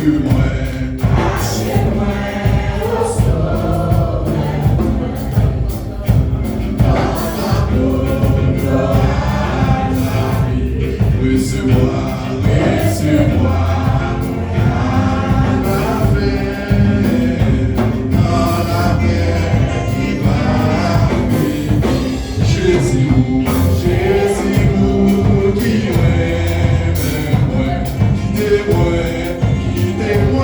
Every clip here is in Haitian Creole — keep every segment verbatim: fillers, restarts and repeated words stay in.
Mwen, kache mwen o Sovè mwen. Nan lanmou glwa lavi, resevwa, resevwa mwen nan lapè, nan lapè ki pa fini. Jezi ou, Jezi ou ki renmen mwen, kite mwen, kite mwen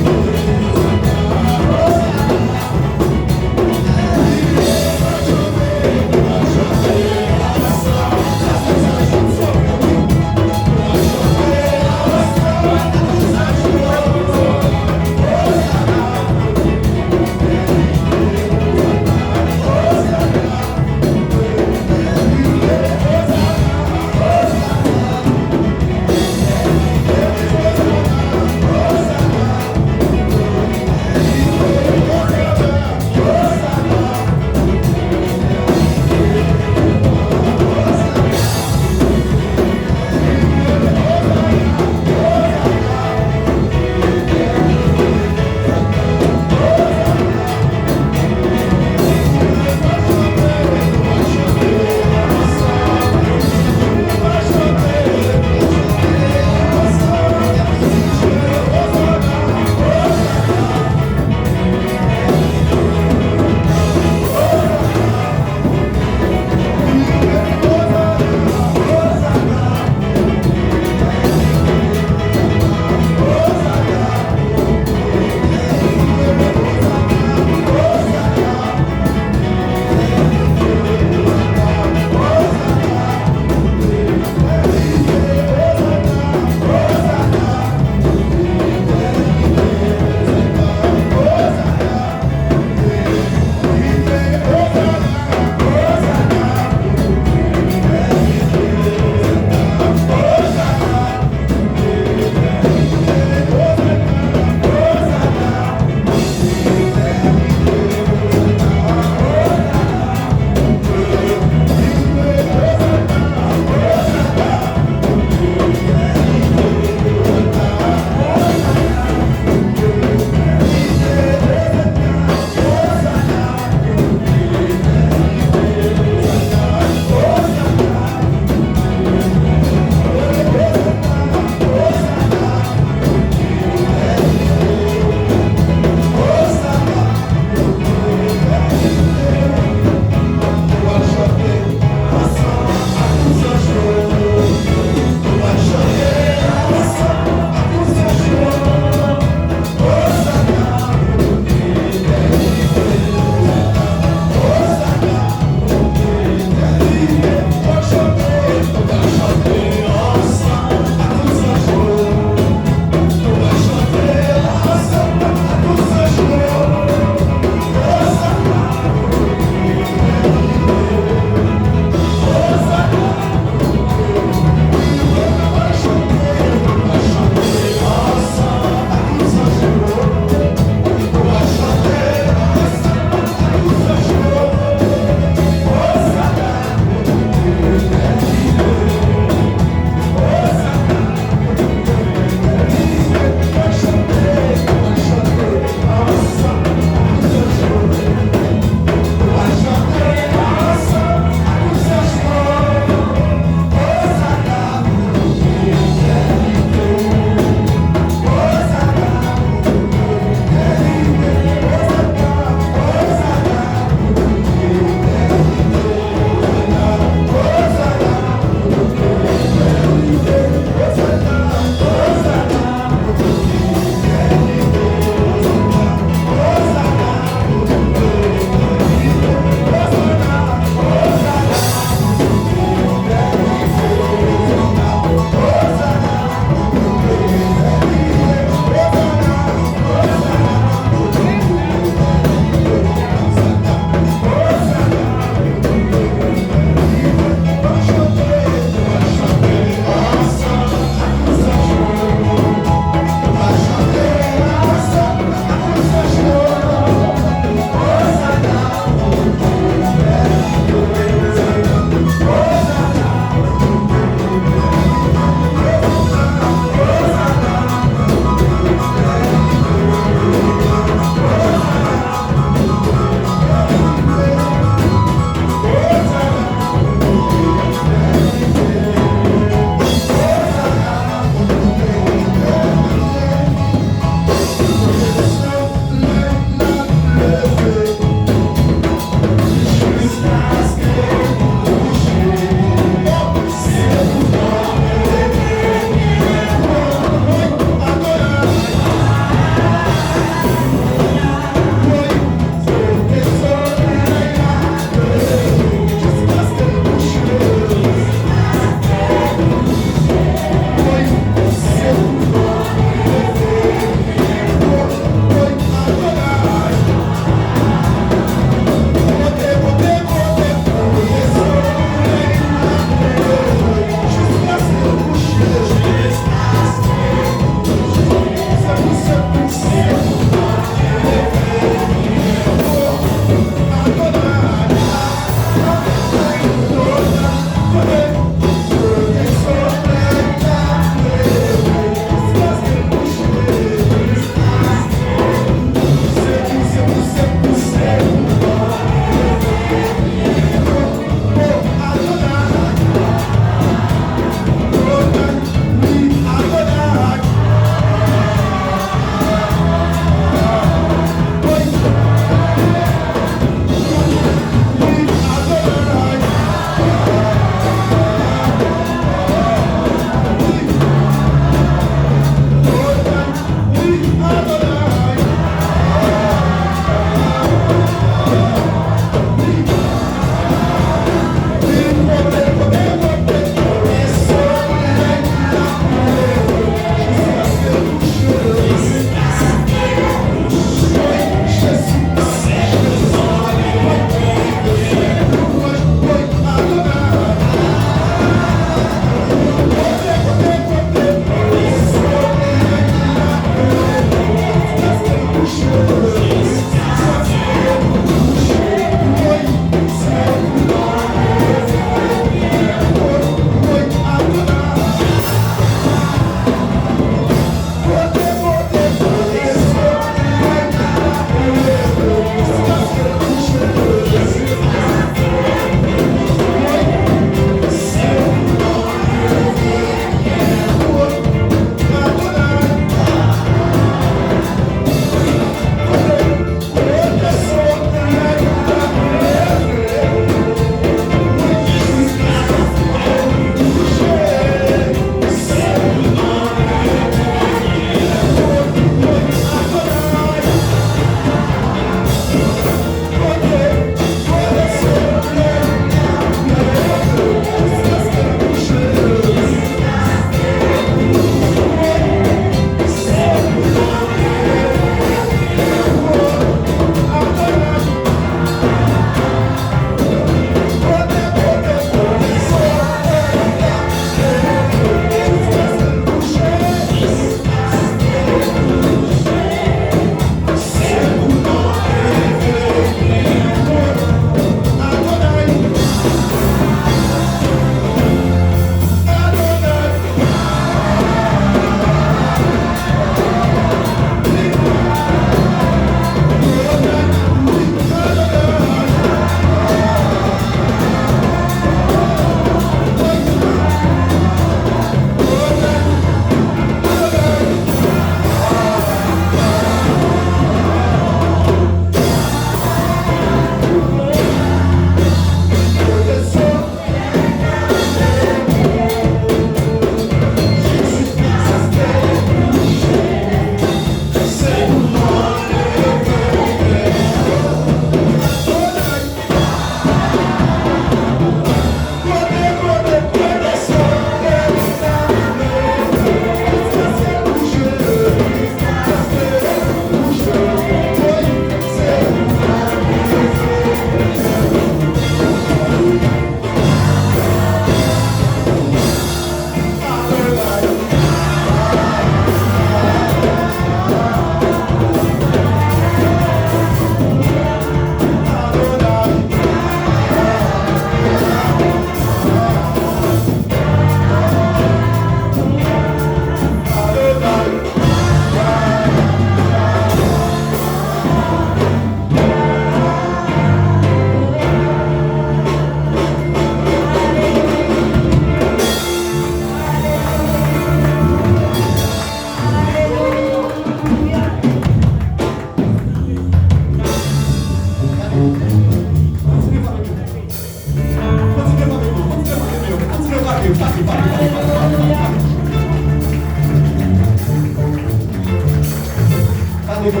Mesye.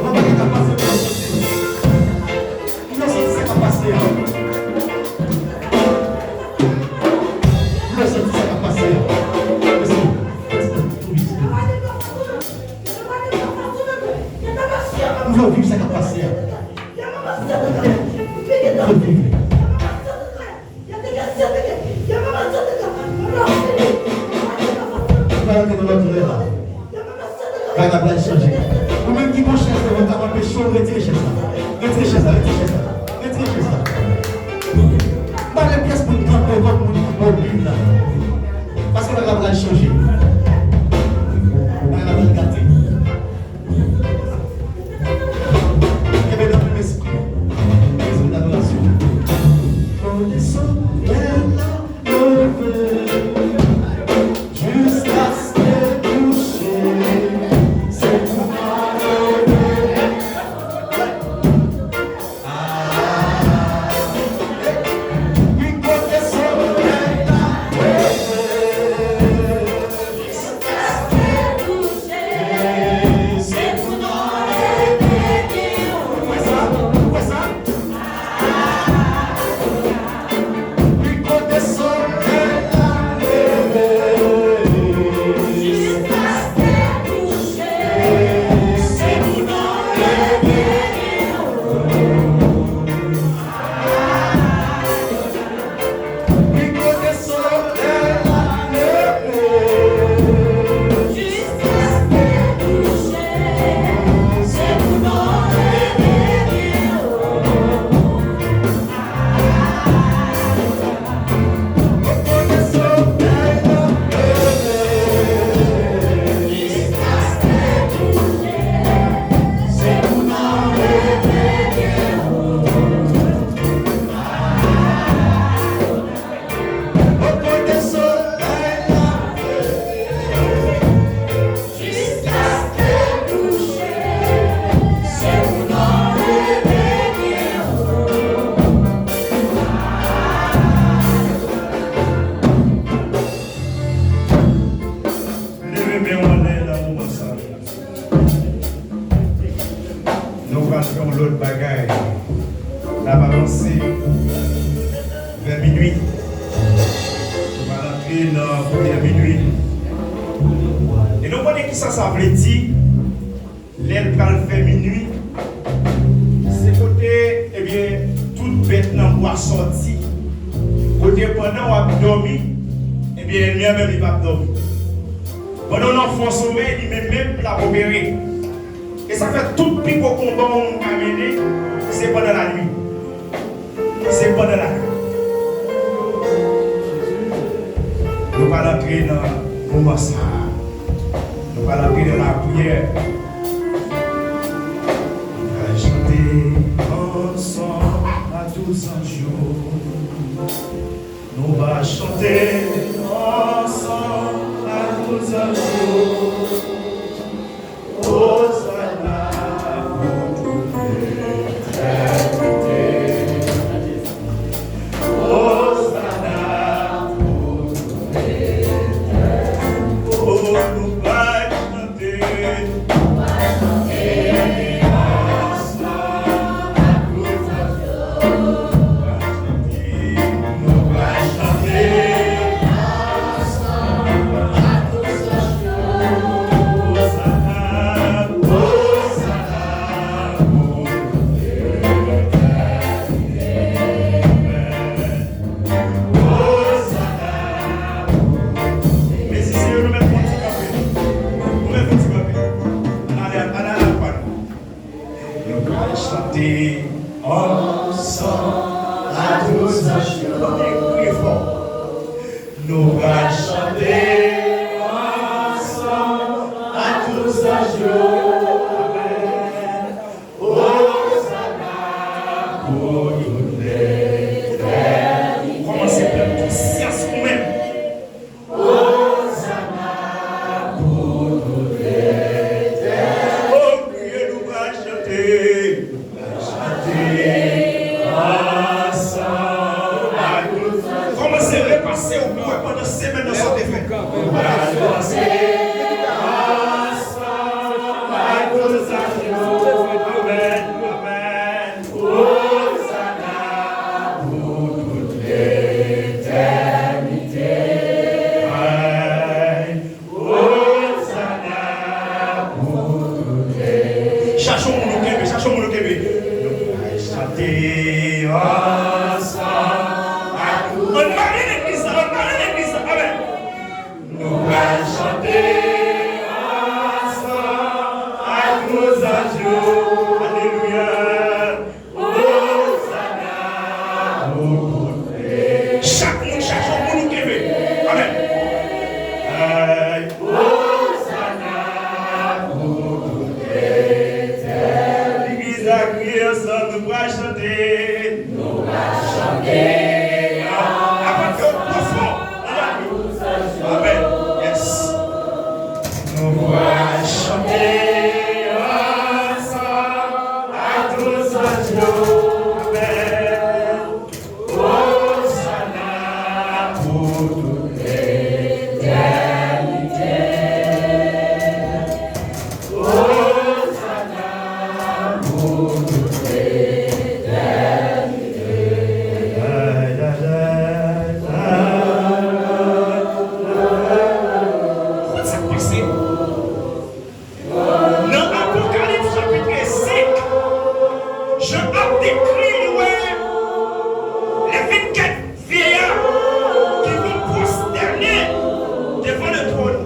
Mwen pa gen tan pase pou mwen santi. M vle santi sa k ap pase a. M vle santi sa k ap pase a. Mesye, tou piti, tou piti. M vle w viv sa k ap pase a. M vle w viv li. Ou pral antre nan lòt lè la. Bagay la pral chanje. Ou menm ki gon chèz devan w k ap anpeche w, retire chèz la. Retire chèz la, retire chèz la. Retire chèz la. Pa gen pyès moun kanpe kòm moun ki bò bib la. Paske bagay la pral chanje. Bagay la pral gate. Kenbe nan menm espri. Espri dadorasyon. Kote solèy la leve, jiskaske kouche, se pou adore. Leve men w anlè nan moman sa. Nou pral fè yon lòt bagay. N ap avanse vè minui. Nou pral antre nan premyè minui. E nou konnen kisa sa vle di lè l pral fè minui. Se kote, ebyen, tout bèt nan bwa sòti. Kote pandan w ap dòmi, ebyen, ènmi an menm li p ap dòmi. Pandan w nan fon somèy, li menm menm l ap opere. E sa fè tout pi gwo konba yon moun ka mennen, se pandan lannuit. Se pandan lannuit. Nou pral antre nan moman sa a. Nou pral antre nan lapriyè. Nou pral chante ansanm a tou zanj yo. Nou va chante ansanm a tou zanj yo. Osana pou tout etènite. Osana pou tout etènite. O, nou va chante. Nou va chante ansanm ak tout zanj yo. Nou va chante ansanm ak tout zanj yo. Osana, Osana pou tout etènite. Osana. Mizisyen yo, nou mèt fè yon ti kanpe. Nou mèt fè yon ti kanpe. Ann ale, ann ale ak pa nou. Nou pral chante ansanm a tou zanj yo. Kriye fò. Nou pral chante ansanm a tou zanj yo. Amèn. Osana pou tout etènite. Kòmanse pran konsyans ou menm. Osana pou tout etènite. O, kriye, nou pral chante. Nou pral chante. Ansanm ak tout. Ann mare legliz la, ann mare legliz la. Amèn. Nou pral chante ansanm ak tout zanj yo. Alelouya. Chak moun chache yon moun ou kenbe. Amèn. Ay. Legliz la kriye ansanm, nou pral chante. Nou pral chante. Apre ke pwofon. Amèn. Yes. Nou pral chante ansanm ak tout zanj yo. Amèn. Osana pou tout etènite. Osana pou tout etènite. Konn sa k pase? Nan Apokalips chapit senk, Jan ap dekri li wè lè vennkèt vyeya ki vin pwostène devan le twòn.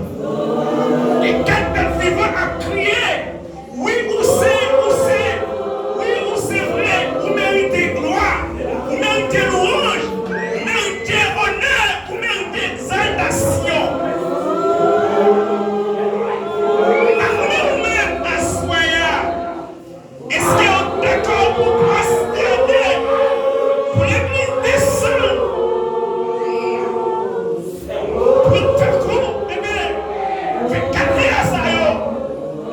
E kat bèt vivan ap kriye, wi, ou se, ou se, wi, ou se vre, ou merite glwa, ou merite lwanj, ou merite onè, ou merite egzaltasyon. Mwen konnen ou menm aswè a. Èske w dakò pou pwostène, pou legliz desann, pou tankou, ebyen, fè kat vyeya sa yo,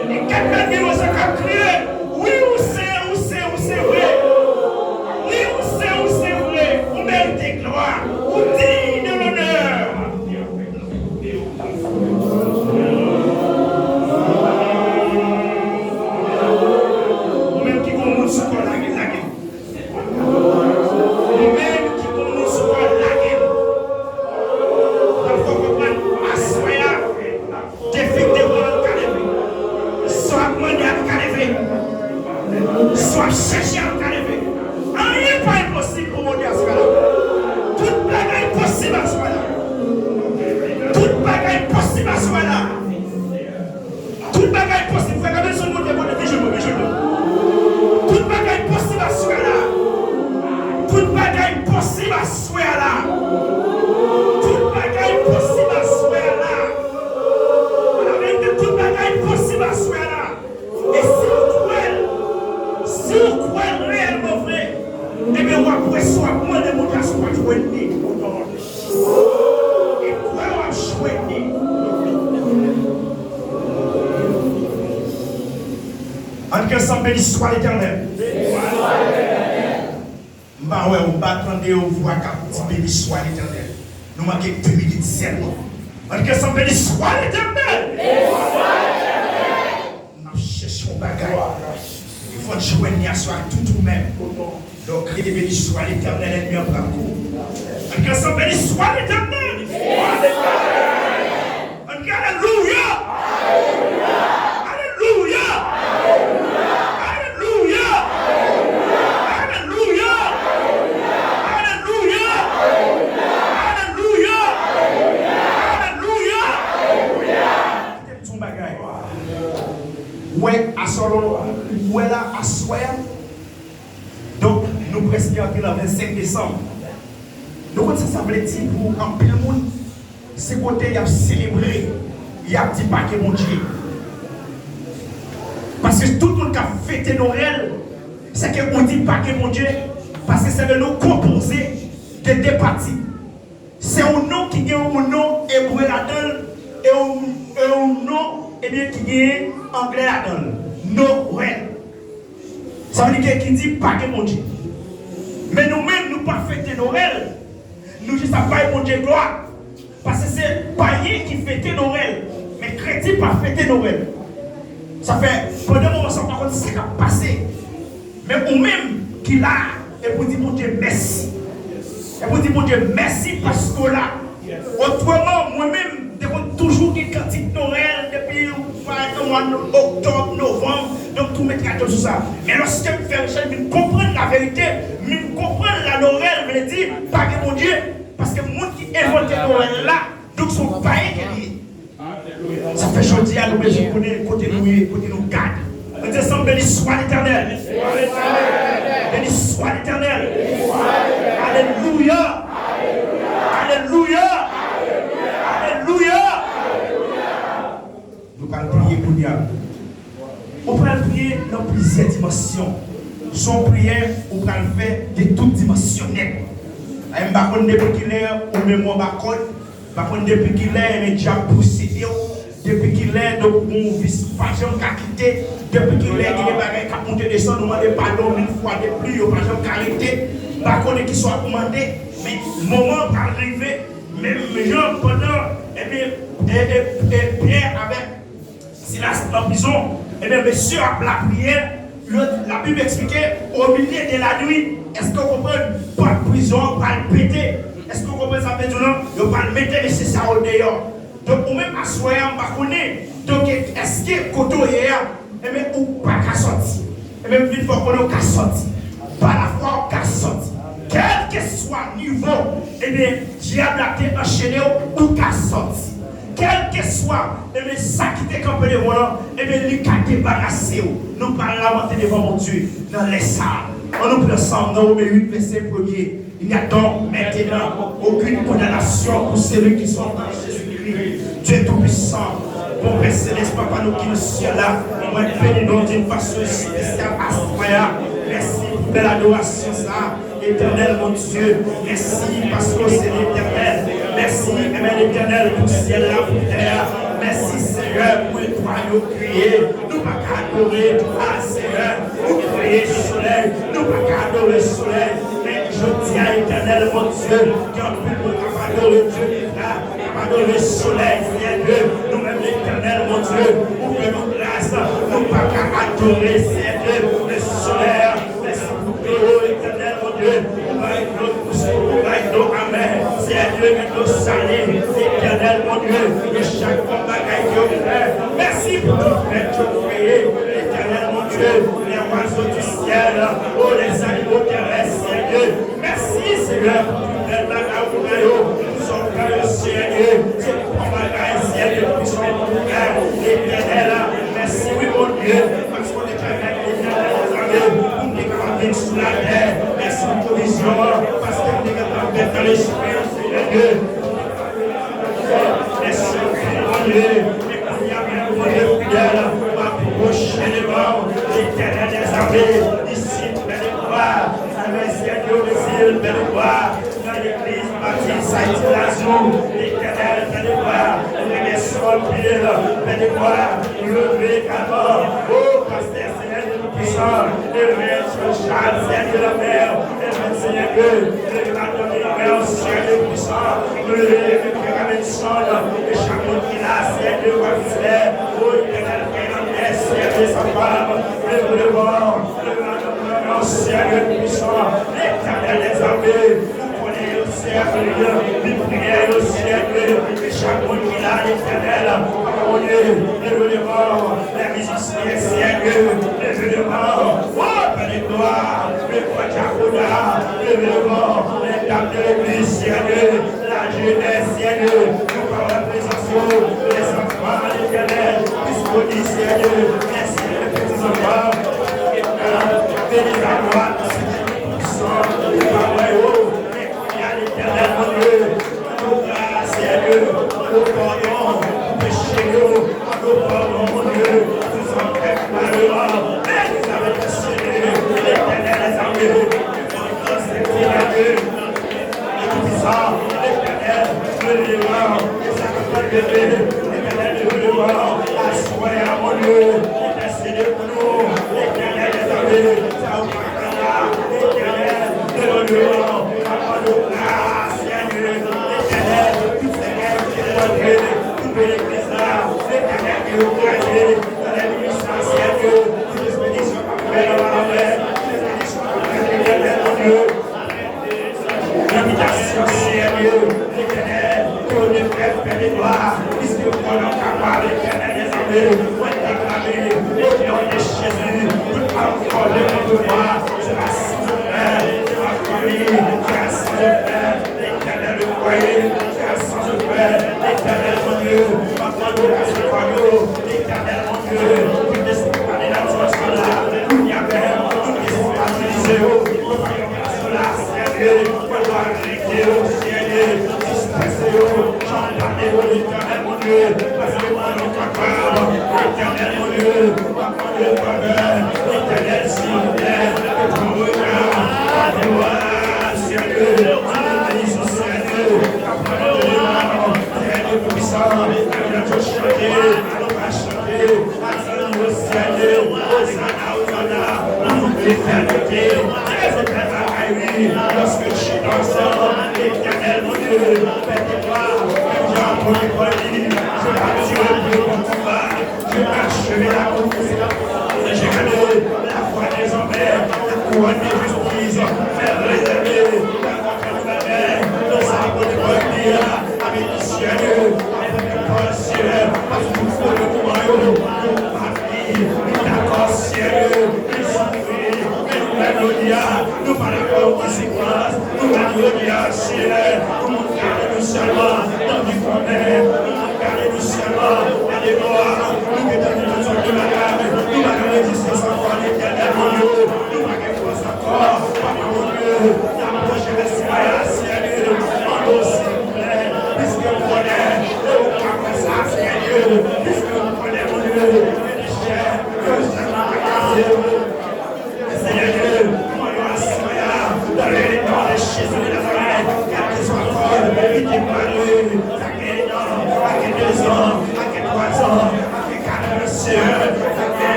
e kat bèt vivan sa k ap kriye, wi, ou se, ou se, ou se vre. Wi, ou se, ou se vre. Ou merite glwa. Ou digne de l'honneur. Ou menm ki gon moun sou kò, lage l, lage l. Ou menm ki gon moun sou kò, lage l. Pafwa w konprann aswè a, defi k devan w ka leve. Sa w ap mande a ka leve. Sa w ap chèche a ka leve. Anyen pa enposib pou Bondye aswè la. Tout bagay posib aswè la. Tout bagay posib aswè la. Tout bagay posib. Frè, gade sou moun ki kote, vin jwenn mwen, vin jwenn mwen. Tout bagay posib aswè la. Tout bagay posib aswè la. Tout bagay posib aswè la. Laverite, tout bagay posib aswè la. E si w kwè l, si w kwè l reyèlman vre, ebyen, w ap wè si w ap mande Bondye a, si w ap jwenn li. E kwè w ap jwenn li. Ann ke sanm beni swa Letènèl. M pa wè w, m pa tande yon vwa k ap di beni swa Letènèl. Nou manke de minit sèlman. Ann ke sanm beni swa Letènèl. N ap chèche yon bagay. E fò n jwenn li aswè a tout ou menm. Donk, kriye beni swa Letènèl, ènmi an pran kou. Ann ke sanm beni swa Letènèl. Ann kriye alelouya. Alelouya. Alelouya. Alelouya. Kite m di w yon bagay. Ou wè aswè, ou wè la aswè a. Donk, nou prèske antre nan vennsenk desanm. Nou konn sa sa vle di pou anpil moun? Se kote y ap selebre, y ap di Pake Bondye. Paske tout moun k ap fete Nwèl, se ke ou di Pake Bondye, paske se le non konpoze de de pati. Se yon non ki gen yon non ebre ladan l, e yon, e yon non, ebyen, ki gen anglè ladan l. Nowèl. Sa vle di ke ki di pa gen Bondye. Men nou menm, nou pa fete Nowèl. Nou jis ap bay Bondye glwa. Paske se payen ki fete Nowèl. Men kretyen pa fete Nowèl. Sa fè, pandan moman sa, ou pa konn sa k ap pase. Men ou menm ki la, e pou di Bondye mèsi. E pou di Bondye mèsi paske w la. Otreman, mwen menm, m te konn toujou gen kantik Nowèl depi, parèt, nan mwa no-, oktòb, novanm, donk tou met radyo sou sa. Men lòske m fè rechèch, m vin konprann la Rete, men konprann la Lorèl vle di pa gen Bondye. Paske moun ki envante Lorèl la, donk se yon payen ke li ye. Sa fè jodi a nou bezwen konnen kote nou ye, kote nou gade. Ann di ansanm, beni swa Letènèl. Beni swa Letènèl. Alelouya. Alelouya. Alelouya. Nou pral priye kounye a. Ou pral priye nan plizyè dimansyon. Se yon priyè ou pral fè de tout dimansyon nèt. Ay, m pa konn depi kilè ou menm ou anba kòd, m pa konn depi kilè, men dyab posede w, depi kilè, donk, ou gon vis ou pa janm ka kite, depi kilè, gen de bagay k ap monte desann, ou mande padon mil fwa de plis, yo pa janm ka rete, m pa konnen kisa w ap mande, men moman an pral rive, menm jan pandan, ebyen, e, e, e Pyè avèk Silas nan prizon, ebyen, mesye ap lapriyè, yo, Labib eksplike, o milye de lanwit, èske w konprann? Pòt prizon an pral pete. Èske w konprann sa m vle di w lan? Yo pral mete mesye sa yo deyò. Donk, ou menm aswè a, m pa konnen. Donk, èske kote w ye a, ebyen, ou pa ka sòti? Ebyen, m vin fè w konnen w ka sòti. Pa lafwa, w ka sòti. Kèlkeswa nivo, ebyen, dyab la te anchene w, ou ka sòti. Kèlkeswa, ebyen, sa ki te kanpe devan w lan, ebyen, li ka debarase w. Nou pral lamante devan Bondye nan lè sa a. Ann nou pran sa nan Wome uit, vèsè premye. Il n'y a donc maintenant aucune condamnation pour celui qui sont en Jésus-Christ. Dieu Tout-Puissant, bon Père Céleste, Papa nou ki nan syèl la, mwen beni nou d'une façon spéciale aswè a. Mèsi pou bèl adorasyon sa a, Etènèl mon Dye. Mèsi paske w se Letènèl. Mèsi, amèn, Etènèl, pou syèl la, pou tè a. Mèsi, Senyè, pou etwal yo kreye. Nou pa ka adore etwal, Senyè. Ou kreye solèy, nou pa ka adore solèy. Men jodi a, Etènèl, mon Dye, gen anpil moun k ap adore Dye ki la, k ap adore solèy, Senyè Dye. Nou menm, Etènèl, mon Dye, ou fè nou gras, nou pa ka adore, Senyè Dye, le solèy. Mèsi pou dlo, Etènèl, mon Dye, ou bay dlo pou sou, ou bay dlo amè, Senyè Dye, gen dlo sale, Etènèl, mon Dye, de chak bon bagay ke ou fè. Mèsi pou tout bèt ke ou kreye, Etènèl, mon Dye, les oiseaux du ciel, oh, les animaux terrestres, Senyè Dye. Mèsi, Senyè, pou tout bèl bagay ou fè yo, pou sa ou fè yo, Senyè Dye. Se bon bagay, Senyè Dye, pou sa ou fè, Etènèl. Mèsi, wi, mon Dye, paske ou te pèmèt, Etènèl, dèzame pou m te kapab vin sou latè. Mèsi pou pwovizyon an, paske m te kapab fèt nan lespri, Senyè Dye. Mèsi anpil, Bondye. Men kounye a menm, Bondye fidèl, m apwoche devan w, Letènèl dèzame, isit, fè de vwa, avè Senyè Dye, Brezil, fè de vwa, nan legliz Batis Ayiti Lazou, Letènèl, fè de vwa, remèsi w anpil, fè de vwa, leve egalman, o pastè, Senyè Dye, Toupisan, leve Jean Charles, Senyè Dye, Lanmè, leve Senyè Dye, leve madanm Lanmè, Senyè Dye Toupisan, leve Pierre Robinson, e chak moun ki la, Senyè Dye, w ap fè, o Etènèl, fè Lanmè, Senyè Dye, sa pam, leve devan, leve madanm Lanmè, Senyè Dye Toupisan, Letènèl dèzame, ou konnen yo, Senyè Dye, li priyè yo, Senyè Dye, e chak moun ki la, Letènèl, papa Bondye, leve devan, lè mizisyen, Senyè Dye, leve devan, o, Pè de glwa, le kò dyakoda, leve devan, lè dam de legliz, Senyè Dye, lajenès, Senyè Dye, nou pa wè prezans yo, lèzanfan, Letènèl, disponible, Senyè Dye, mèsi pou ti zanfan, beni la glwa, Senyè Dye, san, nou pa wè yo, men kounye a, Letènèl, Bondye, ban nou gras, Senyè Dye, ban nou padon pou peche yo, ban nou padon, Bondye, pou sa nou fè pou malè a, men nou avèk Senyè Dye, Letènèl dèzame, Senyè Dye, Toupisan, Letènèl, leve devan, e sa k ap leve, Letènèl, leve devan, aswè a, Bondye, entèsede pou nou, Letènèl dèzame, sa ou pa ka la, Letènèl, leve devan, papa nou gras, Senyè, Letènèl, tout sèkèy ki te rantre, tout legliz la, Letènèl, ke yo kraze, nan lè minis la, Senyè, tout benediksyon k ap fè nan malè, tout benediksyon k ap fè, Letènèl, Bondye. Envitasyon, Senyè Dye, Letènèl, ke w te fè, fè de glwa, piske w konnen w kapab, Letènèl dèzame, mwen deklare, o non de Jezi, tout lam fòme kont mwen,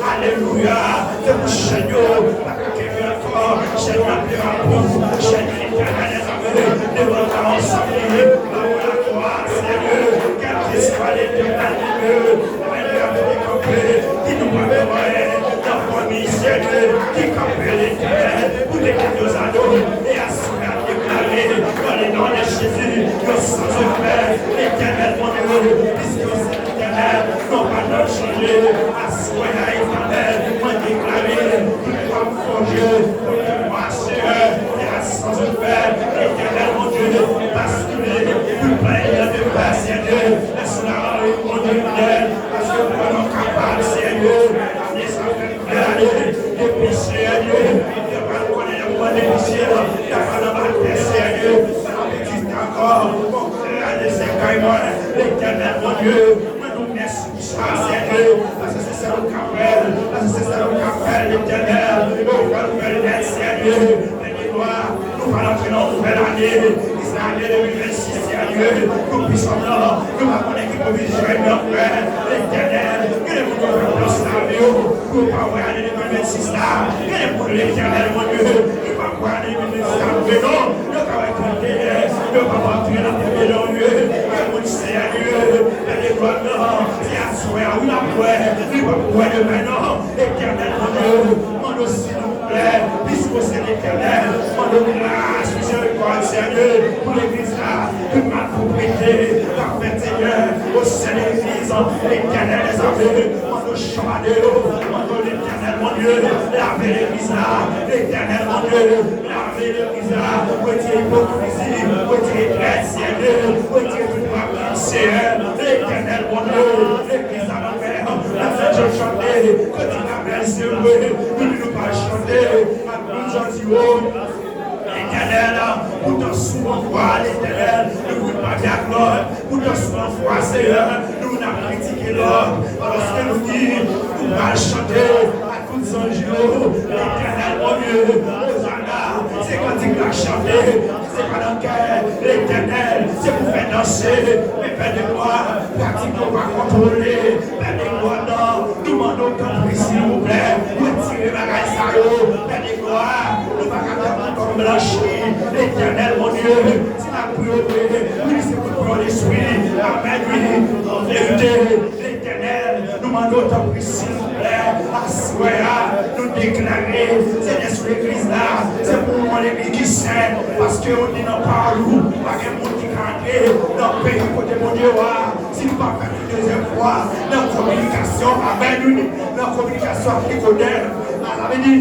Alelouya. Se pou chèn yo pa ka kenbe ankò. Chèn yo ap leve pou ou. Chèn yo Etènèl, devan ta ansanm li. Lawo laglwa, Senyè, kèlkeswa Letènèl, Senyè, ki nou pa wè nan fanmi, Senyè, ki kanpe Letènèl, pou te kenbe yo zado, e aswè a deklare, dans le nom de Jésus, yo san zofè, Letènèl, Bondye, piske yo se Letènèl, non pa n ap chanje, aswè a, Etènèl, mwen deklare, tout fòm fòje, kont mwen, Senyè, e a san zofè, Letènèl, Bondye, baskile, tout plan de pè, Senyè, laisse la rue, Bondye, fidèl, paske pou nou kapab, Senyè, amenn sa fè ale, depi, Senyè, yo pa konnen yo pran depi syèl, y ap al anba tè, Senyè, sa egziste ankò, bon, ale, Senyè, kay mwen, Letènèl, Bondye, mwen nou mèsi. Sa, Senyè, paske se sèl ou k ap fè l, paske se sèl ou k ap fè l, Letènèl. Ou fè l, ou fè l nèt, Senyè. Beni glwa, nou pral antre nan yon nouvèl ane. Ki se ane de mil vennsis, Senyè, Toupisan an. Nou pa konnen ki pwovizyonman w ap fè, Letènèl. Gen de moun yo fè plan sa yo, pou yo pa wè ane de mil vennsis la. Gen de moun, Letènèl, Bondye, ki pa wè ane de mil vennsis la rive non. Yo ka wè trannteyen, yo pa antre nan premye janvye. Gen moun, Senyè, Pè de glwa nan, se aswè a wi n ap kwè, li p ap kwè demen non. Etènèl Bondye, mande w silvouplè, piske w se Letènèl, mande w gras, mizerikòd, Senyè, pou legliz la, tout malpwoprete k ap fèt, Senyè, o sen de legliz, Letènèl dèzame, mande w chade yo, mande w Letènèl Bondye, lave legliz la, Letènèl Bondye, lave legliz la, retire ipokrizi, retire trèt, Senyè, retire tout rapid, Senyè, Letènèl Bondye, legliz la nan fè, nan fè chante, kote n ap bèl se vre, nou di nou pa chante, ak moun jan di yo, Letènèl, poutan souvan fwa, Letènèl, nou vin pale ak lòt, poutan souvan fwa, Senyè, nou vin ap kritike lòt, paske nou di, nou pral chante, Tout zanj yo, Letènèl Bondye, Ozana, se kantik n ap chante, se pa nan kè, Letènèl, se pou fè danse, men Pè de glwa, pratik yo pa kontwole, Pè de glwa nan, nou mande w tanpri silvouplè, retire bagay sa yo, Pè de glwa, nou pa ka tann kòm blanchi, Letènèl Bondye, si n ap priye, wi, se pou pran lespri, amèn, wi, an verite. Letènèl, nou mande w tanpri, silvouplè, aswè a, nou deklare, Senyè, sou legliz la, se pou yon legliz ki sen, paske ou di nan pawòl ou, pa gen moun ki ka antre nan peyi kote Bondye w a, si nou pa fè yon dezyèm fwa, nan kominikasyon, amèn, wi, nan kominikasyon ak Nikodèm, sa vle di,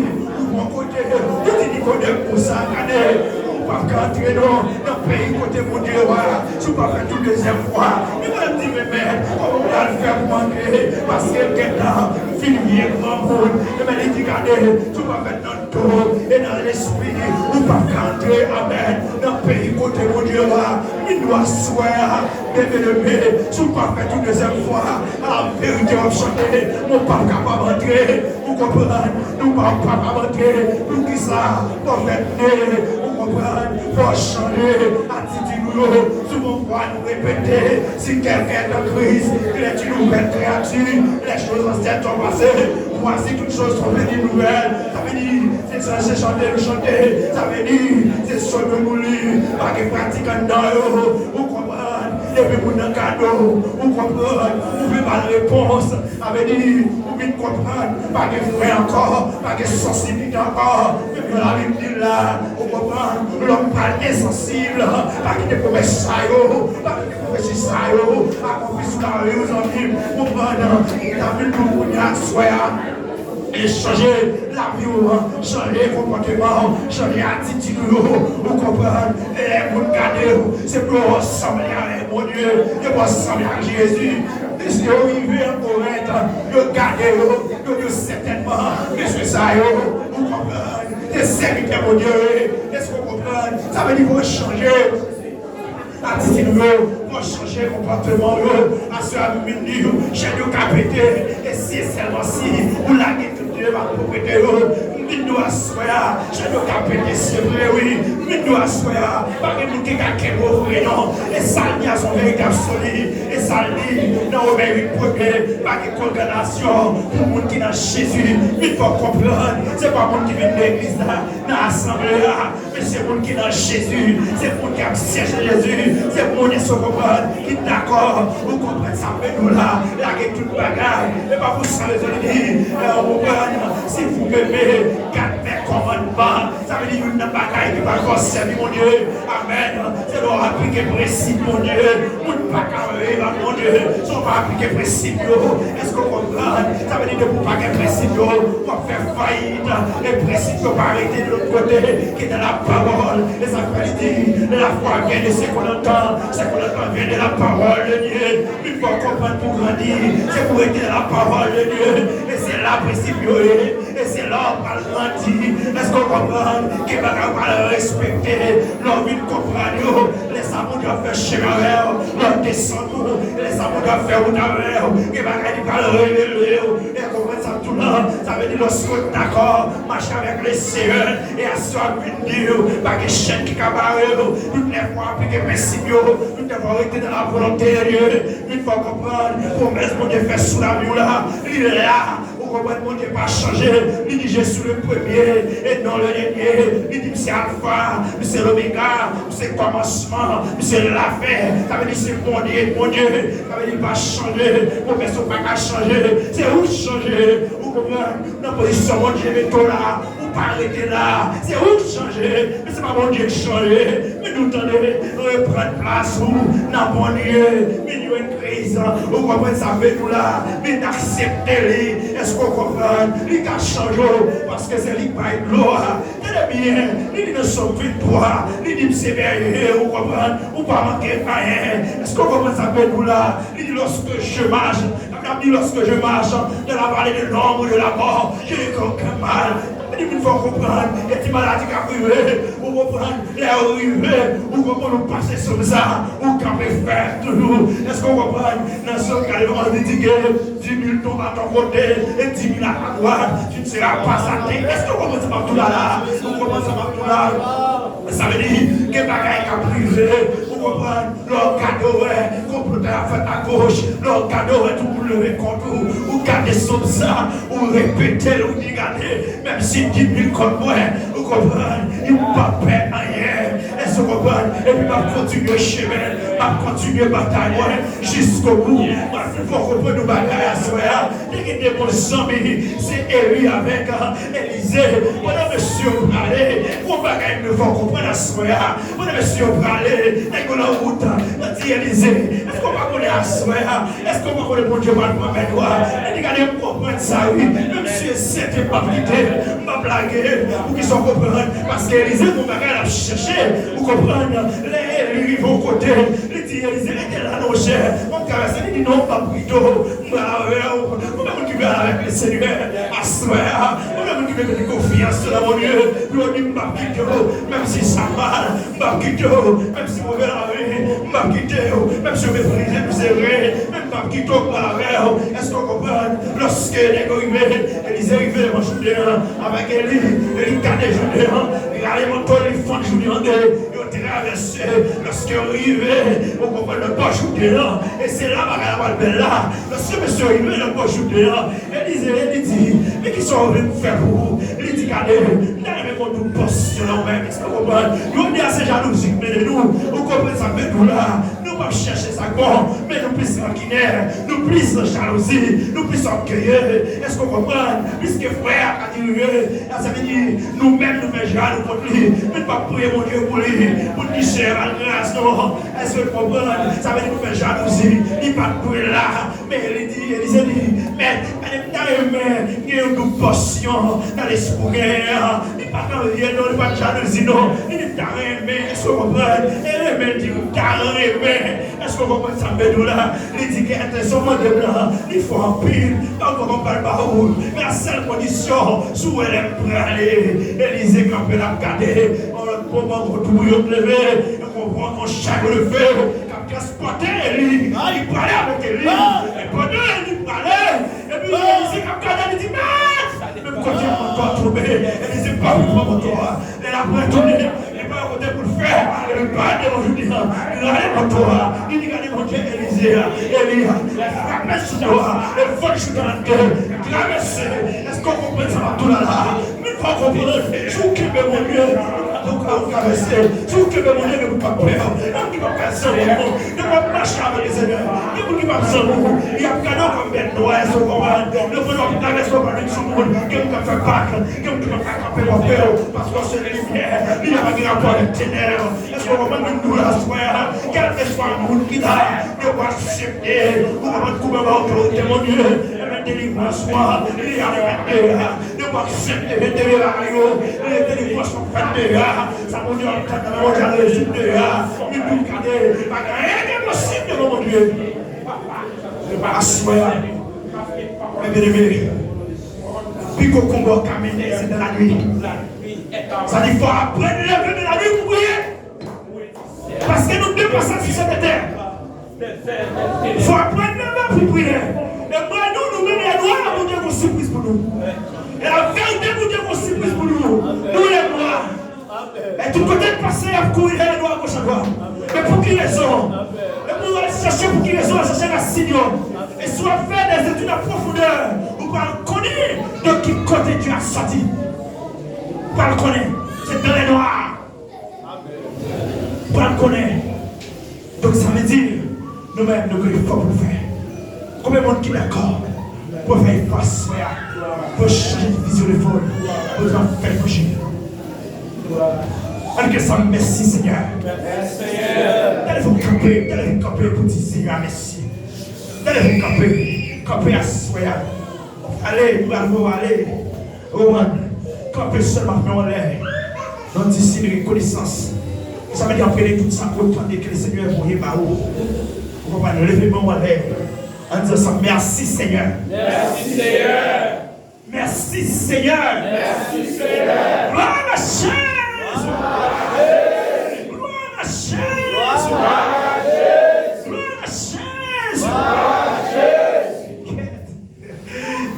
ou Yon kote, yo di Nikodèm konsa, gade, ou p ap ka antre non, nan peyi kote Bondye yo a, si w pa fèt yon dezyèm fwa. Nikodèm di, men mèt, kòman m pral fè pou m antre? Paske gentan, m fin vye granmoun. Ebyen, li di, gade, si w pa fèt nan do e nan lespri, ou p ap ka antre, amèn, nan peyi kote Bondye yo a. Vin nou aswè a, byeneme, si w pa fèt yon dezyèm fwa, a verite w ap chante, mwen p ap kapab antre. Ou konprann? Nou pa, pa ka antre. Poukisa? Pwofèt ne, ou konprann? Fò chanje atitid nou yo. Souvan fwa nou repete, si quelqu'un est en Christ, il est une nouvelle créature. Les choses anciennes sont passées. Voici toutes choses sont devenues nouvelles. Sa vle di, se sa, se chante nou chante. Sa vle di, se sòt nou li. Pa gen pratik anndan yo. Ou konprann? Depi moun nan gade w, ou konprann? Ou vle ba l repons. Sa vle di, ou vin konprann, pa gen frè ankò, pa gen sansiblite ankò. Menm jan Labib di l la, ou konprann, lòm pral ensansib, pa kite pwomès sa yo, pa kite pwofesi sa yo akonpli sou lavi w, zanmi m, konprann, li ta vin pou kounye a, aswè a. E chanje lavi w, chanje konpòteman w, chanje atitid ou yo, ou konprann, lè moun gade w, se pou yo sanble avèk Bondye, yo pa sanble ak Jezi. Mesye yo rive an Korent, yo gade yo, yo di sètènman, mesye sa yo, ou konprann, se sèvitè Bondye yo ye. Èske w konprann? Sa vle di fò w chanje atitid ou yo, fò w chanje konpòteman w yo. Aswè a, nou vin di w, chèn yo ka pete, e si e sèlman si ou lage tout devan pwopriyete yo. M vin di w aswè a, chèn yo ka pete, se vre, wi. M vin di w aswè a, pa gen moun ki ka kenbe w vre, non. E sa l di a se yon verite absoli. E sa l di nan Women uit premye, pa gen kondanasyon pou moun ki nan Jezi. Vin fò w konprann, se pa moun ki vin nan legliz la, nan asanble a, men se moun ki nan Jezi, se moun ki ap sèche Jezi, se moun, èske w konprann, ki dakò, ou konprann sa m vle di w la, lage tout bagay, e pa pou sa rezon li di, e, ou konprann, si vous m'aimez, gad mes commandements, sa vle di youn nan bagay ki pa fè w sèvi Bondye, amèn, se lè w aplike prensip Bondye, moun pa ka viv ak Bondye, si w pa aplike prensip yo, èske w konprann, sa vle di depi w pa gen prensip yo, w ap fè fayit, e prensip yo pa rete de lòt kote ke nan lapawòl. E sa fè li di, la foi vient de ce qu'on entend, ce qu'on entend vient de la parole de Dieu. Vin fò w konprann pou w grandi, se pou w rete nan lapawòl de Dieu. E se la prensip yo ye, e se la w pral grandi. Èske w konprann? Gen bagay w pral respekte lè w vin konprann yo. Lè sa Bondye ap fè chemen avè w, lè w desann ou, lè sa Bondye ap fè wout avè w, gen bagay li pral revele w. E konprann sa m di w la, sa vle di lòske w dakò mache avèk Leseyè, e aswè a m vin di w, pa gen chèn ki ka bare w. Tout lè fò w aplike prensip yo, tout lè fò w rete nan la volonté de Dieu, tout fò w konprann pwomès Bondye fè sou lavi w la, li la. Ou konprann, Bondye pa chanje. Li di, je suis le premier et non le dernier. Li di, m se Alfa, m se Lomega, m se kòmansman, m se lafen. Sa vle di se Bondye, Bondye. Sa vle di li pa chanje. Pwomès ou pa ka chanje. Se ou k chanje. Ou konprann? Nan pozisyon Bondye mete w la, ou pa rete la. Se ou k chanje. Men se pa Bondye k chanje. Men nou tande, reprann plas ou nan Bondye. Vin jwenn Kris. Ou konprann sa m vle di w la? Vin aksepte li. Èske w konprann? Li ka chanje w, paske se li k bay dlo a. Tande byen, li di nan Sòm venntwa, li di, m se bèje, ou konprann, ou pa manke anyen. Èske w konprann sa m vle di w la? Li di, lorsque je marche, la Bible dit, lorsque je marche dans la vallée de l'ombre de la mort, je ne crains aucun mal. Li di, moun fò konprann, gen ti maladi k ap rive, ou konprann, lè yo rive, ou konprann, ou pase Sòm sa, ou kanpe fèm toujou. Èske w konprann? Nan Sòm katreven, li di ke dix mille tombent à ton côté et dix mille à ta droite, tu ne seras pas atteint. Èske w konprann sa m ap di w la la? Ou konprann sa m ap di w la? Sa vle di, gen bagay k ap rive, ou konprann? Lè w gade, w wè konplotay ap fèt agoch, lè w gade, w wè tout moun leve kont ou, ou gade Sòm sa, ou repete l, ou di, gade, menm si dis mil kont mwen, ou konprann, li p ap pè anyen. Èske w konprann? Epi m ap kontinye chemen, m ap kontinye batay mwen jiskobou. Mwen fè w konprann yon bagay aswè a. Te gen de bon zanmi, se Eli avèk, ah, Elize. Pandan mesye yo prale, gon bagay m fè w konprann aswè a. Pandan mesye yo prale, nèg yo nan wout, yo di Elize, èske w pa konnen aswè a? Èske w pa konnen Bondye pral pran mèt ou a? Li di, gade, m konprann sa wi. Menm si e sèten m p ap kite, m p ap lage, poukisa w konprann? Paske Elize gon bagay l ap chèche, ou konprann? Lè Eli rive yon kote, li di Elize, "Rete la non, monchè, m ap travèse." Li di, "Non, m ap kite w, m pral avè w." Konbyen moun ki vle al avèk Lesenyè aswè a? Konbyen moun ki vle mete konfyans yo nan Bondye? Pou yo di, "M p ap kite w, menm si sa mal, m p ap kite w, menm si move lavi, m p ap kite w, menm si yo meprize m, se vre, men m p ap kite w, m pral avè w." Èske w konprann? Lòske nèg yo rive, Elize rive devan Jouden an avèk Eli, Eli gade Jouden an, li rale manto l, li fann Jouden an de, yo travèse. Lòske yo rive, ou konprann, nan bò Jouden an, e se la bagay la pral bèl la. Lòske mesye yo rive nan bò Jouden an, Elize, Eli di, "Men kisa w vle m fè pou ou?" Li di, "Gade, m ta renmen gon doub pòsyon nan ou menm." Èske w konprann? Jodi a se jalouzi k mennen nou. Ou konprann sa m vle di w la? Nou p ap chèche sa k bon, men nou plis rankinè, nou plis nan jalouzi, nou plis ògeye. Èske w konprann? Piske frè a ka dirije, sa vle di nou menm nou fè jalou kont li, men nou p ap priye Bondye pou li, pou l di Senyè ba l gras, non. Èske w konprann? Sa vle di nou fè jalouzi, li pa t dwe la. Men li di, Elize di, "Mèt, gade, m ta renmen gen yon doub pòsyon nan lespri w genyen an." Li pa t anvye non, li pa t jalouzi non. Li di, "M ta renmen," èske w konprann? E renmen, l di, "M ta renmen." Èske w konprann sa m vle di w la? Li di, "Gade, sa w mande m lan, li fò anpil. Donk, kòman m pral ba ou l? Men a sèl kondisyon, si w wè lè m prale." Elize kanpe, l ap gade. Yon lòt moman, yon twou yo leve. Yon, yon, yon chak leve. K ap transpòte Eli, li prale avèk Eli. E pandan Eli prale, epi Elize k ap gade, li di, "Mèt, men kote manto a tonbe?" Elize pa vle pran manto a. Lè l ap retounen, li pa yon kote pou l fè, epi l pa devan Jouden an. Li rale manto a, li di, "Gade Bondye Elize a, Eli a." Li frape sou do a, e vòl Jouden an de, travèse. Èske w konprann sa m ap di w la la? Men fò w konprann, si w kenbe Bondye, ou ka, ou ka, ou ka travèse. Si w kenbe Bondye, gen moun k ap pè w, gen moun ki p ap ka zanmi w, gen moun k ap mache avèk Lesenyè, gen moun ki p ap zanmi w, y ap gade w kòm bèt nwè, èske w konprann? Lè w ap travèse, w ap vin sou moun, gen moun k ap fè pak, gen moun ki p ap ka kanpe bò kò w, paske w se limyè, limyè pa gen rapò avèk tenèb. Èske w konprann? Vin nou la aswè a, kèlkeswa moun ki la, yo pa aksepte, ou konprann, koube anba otorite Bondye, e men delivrans ou an, li avèk de a. Depi w aksepte vennde a yo, e delivrans w ap fèt deja. Sa Bondye ap tann nan men Bondye al rezoud deja. Li di w gade, pa gen anyen ki enposib devan Bondye. Aswè a, men byeneme, pi gwo konba w ka mennen se nan lannuit. Sa di fò w aprann leve nan lannuit pou priye. Paske nou depase sou sèt etè. Fò aprann leve pou priye. E mwen di w, nou menm lè nwa, Bondye gon sipriz pou nou. E laverite, Bondye gon sipriz pou nou. Nou lè nwa. E tout kote n pase, y ap kouri dèyè nou agoch adwat. Men pou ki rezon? E pou w al chèche pou ki rezon, al chèche rasin yo. E si w ap fè des études en profondeur, ou pral konnen de ki kote Dye a sòti. Ou pral konnen. Se dans le noir. Pral konnen. Donk, sa vle di, nou menm, nou gen efò pou n fè. Konbyen moun ki dakò pou fè efò aswè a, pou chanje vizyon de fòl, pou nou fè levanjil? Ann ke sa, mèsi, Senyè. Tande fò kanpe, tande fò kanpe pou di Senyè mèsi. Tande fò kanpe, kanpe aswè a. Ale, nou pral voye w ale. Roman, kanpe sèlman ak men w anlè. Nan di Senyè rekonesans. Sa vle di apre tout sa ke w tande ke Lesenyè voye ba ou. Ou konprann? Leve men w anlè. Ann di ansanm, mèsi Senyè. Mèsi Senyè. Mèsi Senyè. Mèsi Senyè. Glwa a Jezi. Glwa a Jezi. Glwa a Jezi.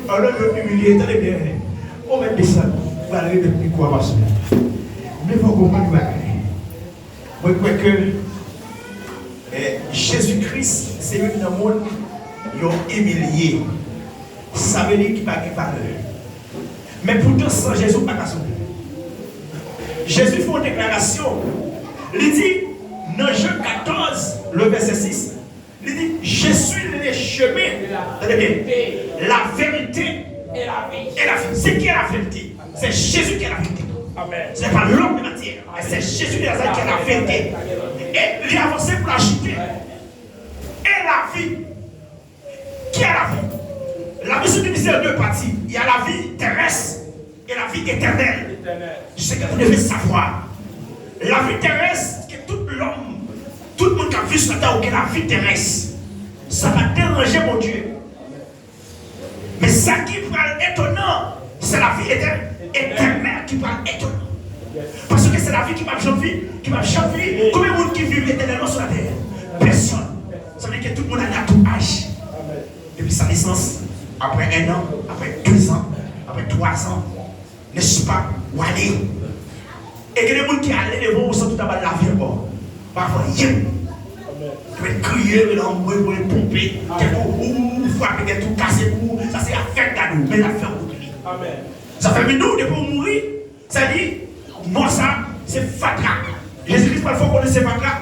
Pandan yo imilye, tande byen. Ou mèt desann, ou pral remèt mikwo a pastè. Men fò w konprann yon bagay. Mwen kwè ke, eh, Jezi Kris se youn nan moun yo imilye. Sa vle di ki pa gen valè. Men poutan san Jezi ou pa ka sove. Jezi fè yon deklarasyon. Li di nan Jan katòz, le vèsè sis, li di, "Je suis le chemin, tande byen, la vérité et la vie." C'est qui est la vérité? C'est Jésus qui est la vérité. Ce n'est pas l'homme de matière, mais c'est Jésus de Nazareth qui est la vérité. Et li avanse pou l ajoute, et la vie. Qui est la vie? La vie se divise en deux parties. Il y a la vie terrestre Et la vie éternelle. Éternelle. Ce que vous devez savoir. La vie terrestre, que tout l'homme, tout moun k ap viv sou latè, ou gen lavi terès. Sa pa deranje Bondye. Men sa ki pral etonan, se lavi etè-, etènèl ki pral etonan. Paske se lavi ki p ap janm fini, ki p ap janm fini. Konbyen moun ki viv etènèlman sou latè? Pèsòn. Sa vle di ke tout moun ale a tou aj. Depi sa nesans, apre en an, apre de zan, apre twa zan, nèspa, w ale. E gen de moun ki ale devan ou san tout ap al lavi ankò. Pa fè anyen. Yo mèt kriye, yo mèt anmwe, yo mèt ponpe. Tèt ou, ou, ou frape tèt ou, kase kou, sa se afè gad ou, men l ap fè wout li. Sa fè vin nou, depi w mouri, sa di, mò sa, se fatra. Jezi Kris pral fè w konnen se fatra.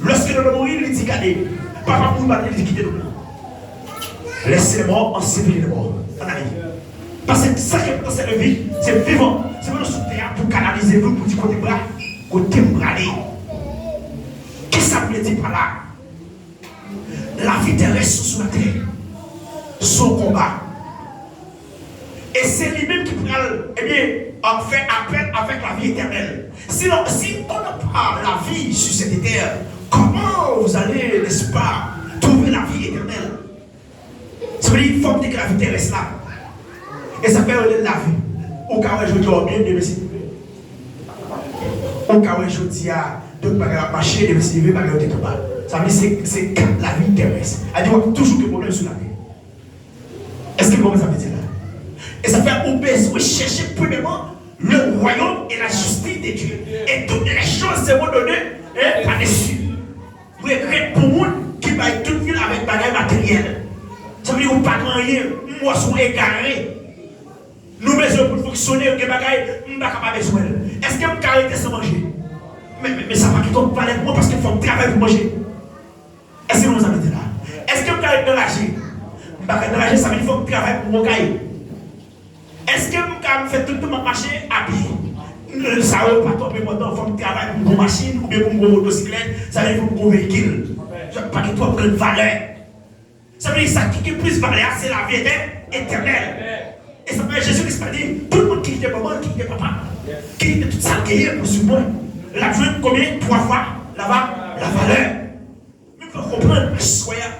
Lòske nou mouri, li di, gade, papa m mouri, pa li kite nou la. Laisse les morts ensevelir les morts. Ann ale. Paske sa ki enpòtan, se levi, se vivan. Se pa nou sou tè a pou kanalize nou, pou di kote m pra-, kote m prale. Kisa m vle di pa la? Lavi terès sou latè, se yon konba. E se li menm ki pral, ebyen, ap fè apèl avèk lavi etènèl. Si, si on n'a pas la vie sur cette terre, comment vous allez, n'est-ce pas, trouver la vie éternelle? Sa vle di, fòk te gen lavi terès la. E sa fè yo rele l lavi. Ou ka wè jodi a w byen, demen se rive. Ou ka wè jodi a, tout bagay ap mache, demen se rive, bagay yo te tou mal. Sa vle di, se, se kat lavi terès. A di, w ap toujou gen pwoblèm sou latè. Èske w konprann sa m vle di la? E sa fè ou bezwen chèche premyèman le royaume et la justice de Dieu. Et toutes les choses seront données, hein, par-dessus. Regrèt pou moun ki bay tout vi l avèk bagay materyèl. Sa vle di ou pa gen anyen, m wè se yon egare. Nou bezwen pou n fonksyone, gen bagay, m pa ka pa bezwen l. Èske m ka rete san manje? Men, men, men sa pa gen twòp valè pou mwen paske fò m travay pou manje. Èske nou konn sa m vle di la? Èske m ka ret nan raje? M pa ka ret nan raje, sa vle di fò m travay pou m gon kay. Èske m ka fè tout tan m ap mache a pye? Sa yo pa twòp enpòtan, fò m travay pou m gon machin oubyen pou m gon motosiklèt, sa vle di pou m gon veyikil. Sa pa gen twòp grenn valè. Sa vle di sa ki gen plis valè a, se lavi etè-, etènèl. E sa fè Jezi Kris pa di, tout moun ki kite manman l, ki kite papa l, ki kite tout sa l genyen pou suiv mwen, l ap jwenn konbyen? Twa fwa la va-, la valè. Men fò w konprann, aswè a,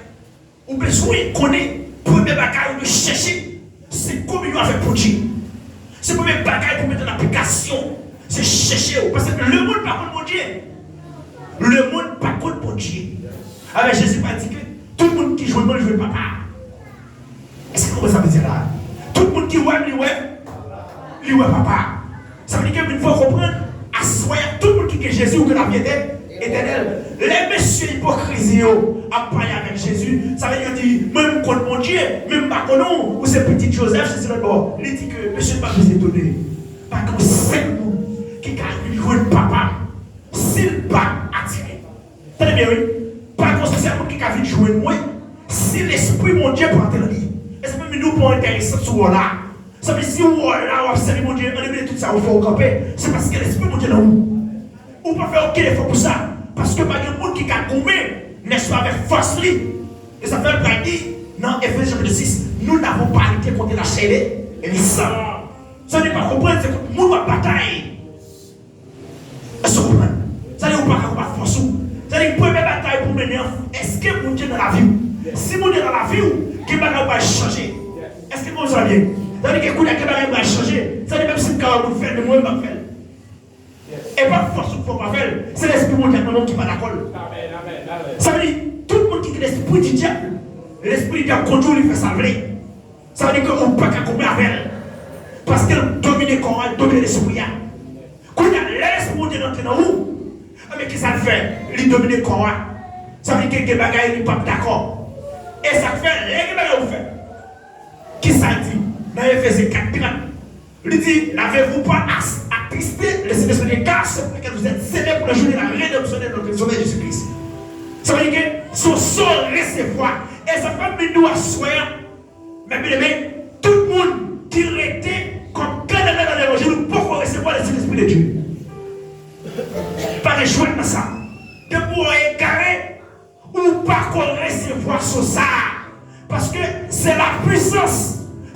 ou bezwen konnen, premye bagay ou dwe chèche, se kominyon avèk Bondye. Se premye bagay pou mete an aplikasyon, se chèche w. Paske lemonn pa konn Bondye. Lemonn pa konn Bondye. Alò, Jezi pa di ke tout moun ki jwenn mwen, jwenn Papa a. Èske nou konprann sa m vle di la? Tout moun ki wè m, li wè, li wè Papa a. Sa vle di ke moun fò konprann, aswè a, tout moun ki gen Jezi, ou gen lavi etè-, etènèl. Lè mesye ipokrizi yo ap pale avèk Jezi, sa vle di yo di, mwen m konn Bondye, men m pa konn ou, ou se pitit Jozèf, sesi lòt bò. Li di ke mesye pa bezwen etone. Pa gen yon sèl moun ki ka vin jwenn Papa m si l pa atire. Tande byen, wi. Pa gen yon sèl moun ki ka vin jwenn mwen si Lespri Bondye pa antre nan li. Lespri nou pa enteresan sou wòl la. Sa vle di, si w wè w la, w ap sèvi Bondye, ann mete tout sa ou fè, ou kanpe, se paske Lespri Bondye nan ou. Ou pa fè okenn efò pou sa, paske pa gen moun ki ka goumen, nèspa, avèk fòs li. E sa fè l pral di nan Efezyen chapit sis, nous n'avons pas à lutter contre la chair et le sang. Sa vle di pa konprann, se kont moun w ap batay. Èske w konprann? Sa vle di ou pa ka konbat fòs ou. Sa vle di premye batay pou w mennen an, èske Bondye nan lavi w? Si Bondye nan lavi w, gen bagay ou pral chanje. Èske nou konprann sa byen? Sa vle di ke kounye a gen bagay ou pral chanje. Sa vle di menm si m ka wè moun fè l, men mwen menm m p ap fè l. E pa fòs ou k fè w pa fè l. Se Lespri Bondye ak mwen menm ki pa dakò l. Sa vle di, tout moun ki gen lespri di dyab, lespri di dyab kondui w, li fè sa l vle. Sa vle di ke ou pa ka goumen avè l. Paske l domine kò a, l domine lespri a. Kounye a, lè Lespri Bondye rantre nan ou, enben, kisa l fè? Li domine kò a. Sa vle di ke gen bagay li p ap dakò. E sa k fè, lè gen bagay ou fè, kisa l di nan Efezyen kat trant? Li di, n'avez-vous pas as-, attristé le Saint-Esprit, car c'est pour lequel vous êtes scellés pour le jour de la rédemption de notre Sauveur Jésus-Christ. Sa vle di ke se yon san w resevwa. E sa fè m vin di w aswè a, men byeneme, tout moun ki rete kòm kandida nan levanjil, ou poko resevwa le Saint-Esprit de Dieu. Pa gen jwèt nan sa. Depi w egare, ou pako resevwa so sa a. Paske se la puissance,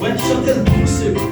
Wè, chante l dousman.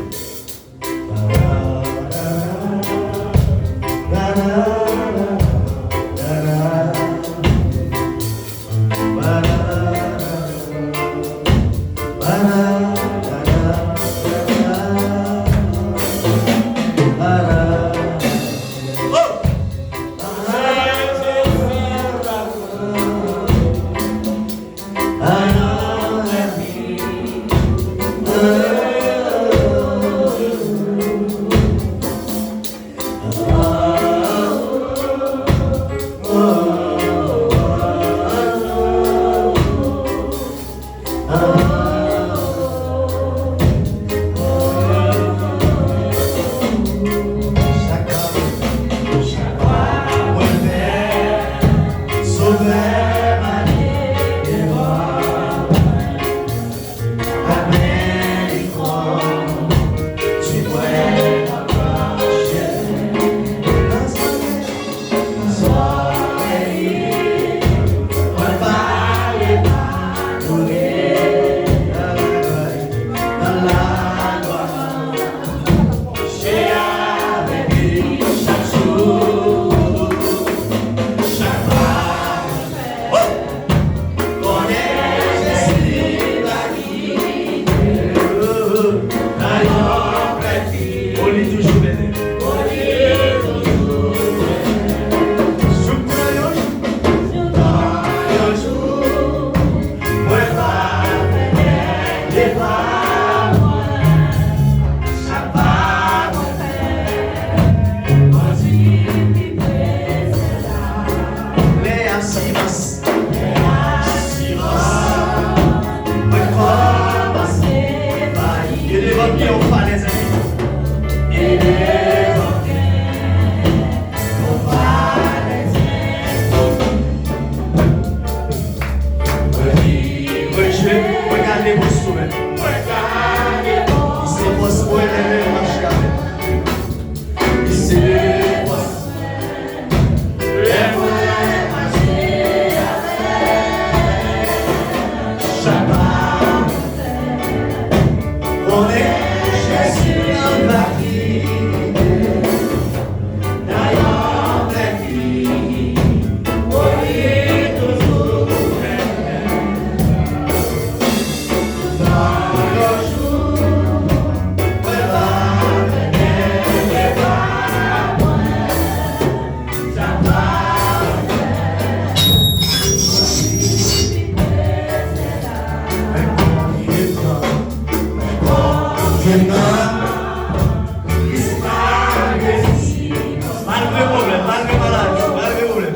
Malgre pwoblèm, malgre maladi, malgre pwoblèm.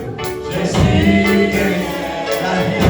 Jezi genyen, lavi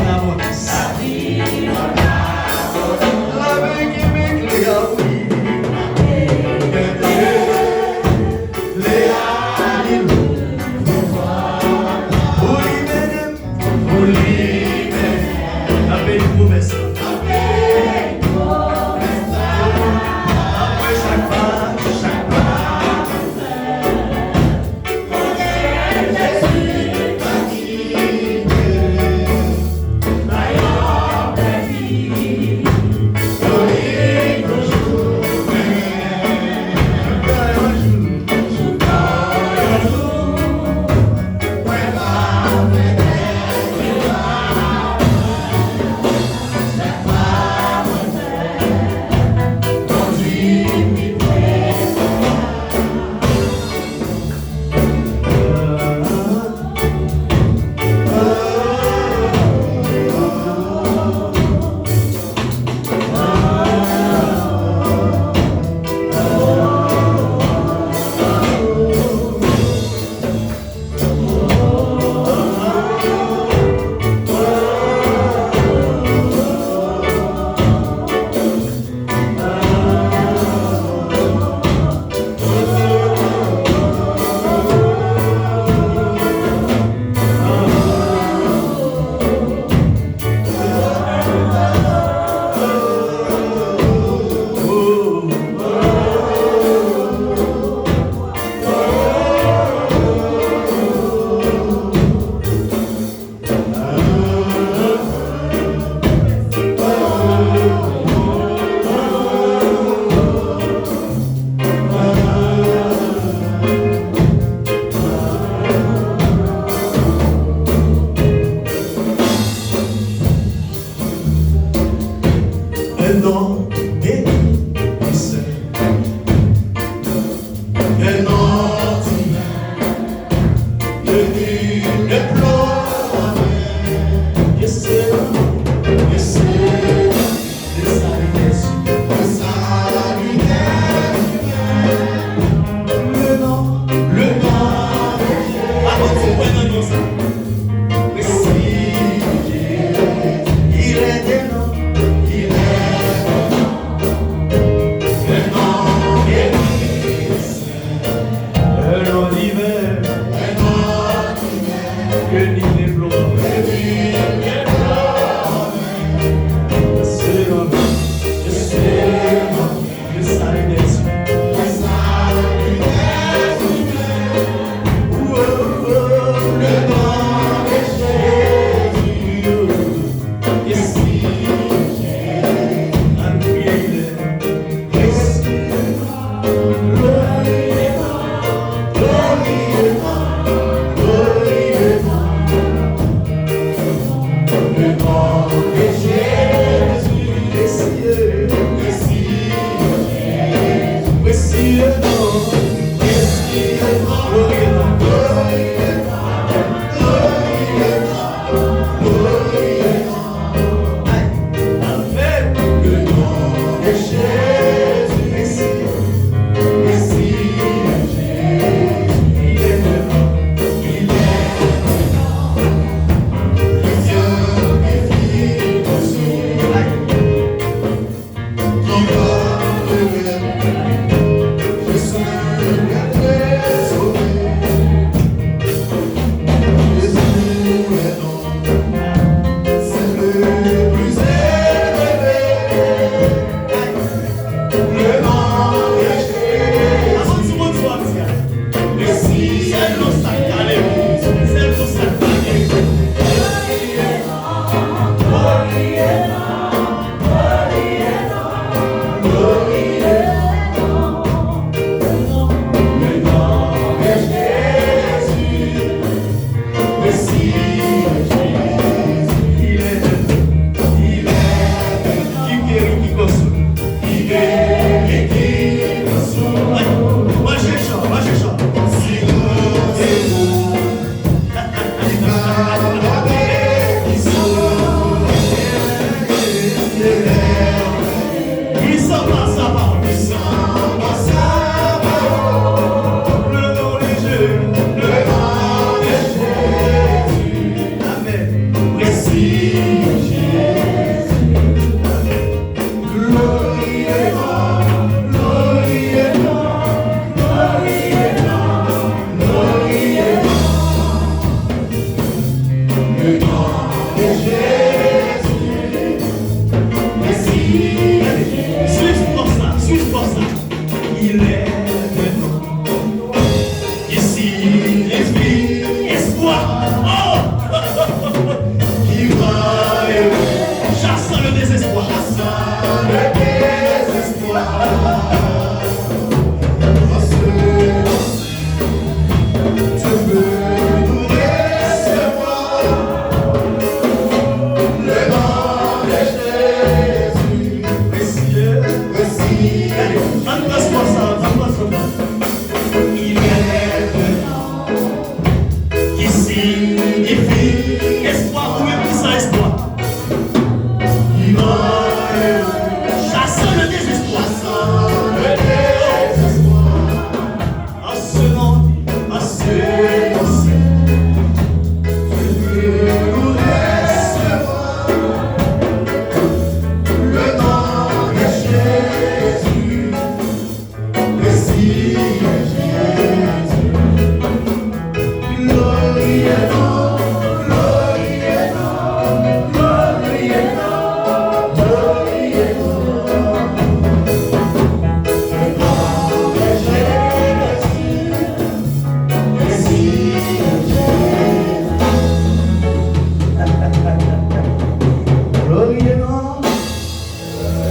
Konsa, il est un nom qui signifie espoir. Oh! Qui va et chassant le désespoir. Chassant le désespoir. Parce que Dieu veut nous recevoir. Le nom de Jésus. Messie, Messie. Ann pran spò sa, ann pran spò sa. Il est un nom qui signifie espoir. Ou menm ki sa espoir? Qui va et chassant le désespoir. Chassant le désespoir. En ce nom, en ce nom, Dieu veut nous recevoir. Le nom de Jésus, Messie Jésus. Gloria, gloria,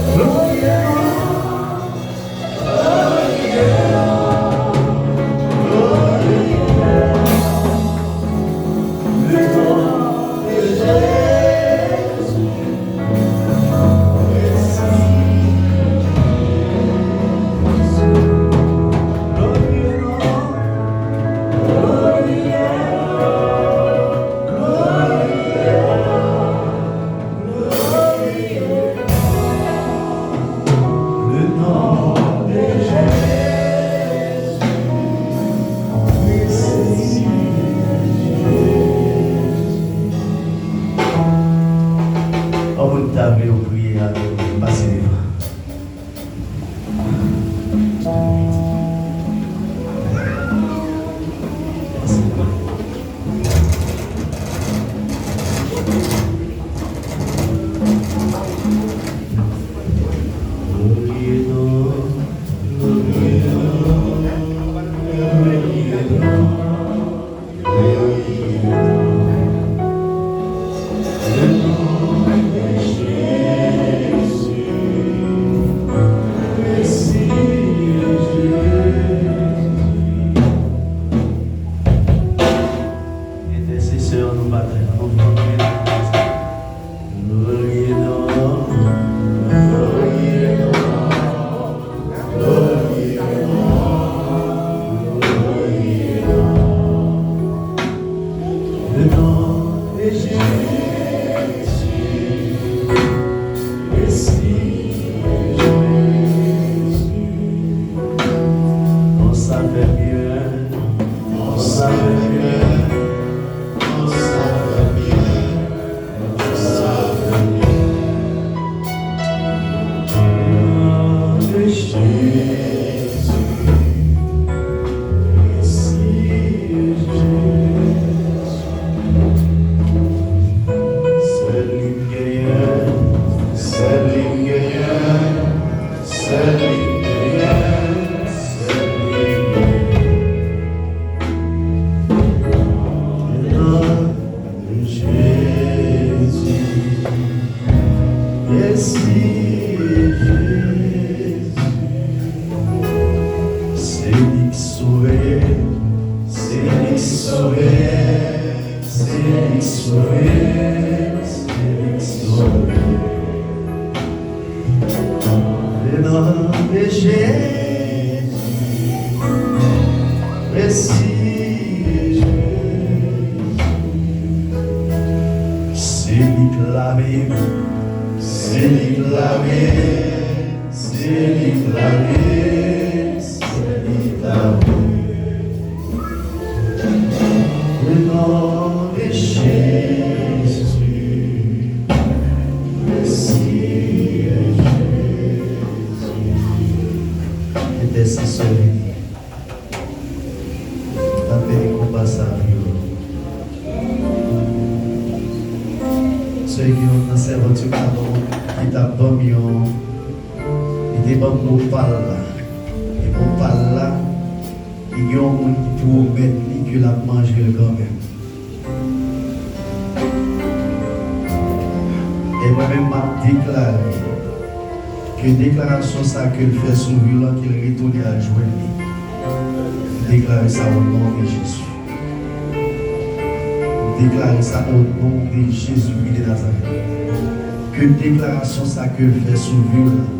gloria. Yon moun ta vle yo priye avè w, pase devan. Entèsesè nou pa trè nan mouvman. Le nom de Jésus, Messie Jésus. On savait bien, on savait bien, on savait bien. Sèl li m genyen, sèl li m genyen, sèl li m genyen, sèl li m genyen. Jezi, Mesi Jezi, se li k sove, se li k sove, se li k sove, se li k sove. Le non de Jezi, Mesi Jezi. Se li k lave m, se li k lave m, se li k lave m, se li k lave m. Le non de Jezi, Mesi Jezi. Entèsesè, n ap beni konpa sa avè w. Se youn nan sèvant yo k ap ban m, ki t ap ban m yon, li Te ban m mo pa l la. E mo pa l la, li gen yon moun ki pwomèt li ke l ap manje l kanmenm. E mwen menm, m ap deklare ke deklarasyon sa ke l fè sou vi w lan, ke l retounen al jwenn li. M deklare sa o non de Jezi. M deklare sa o non de Jezikri de Nazarèt. Ke deklarasyon sa ke l fè sou vi w lan,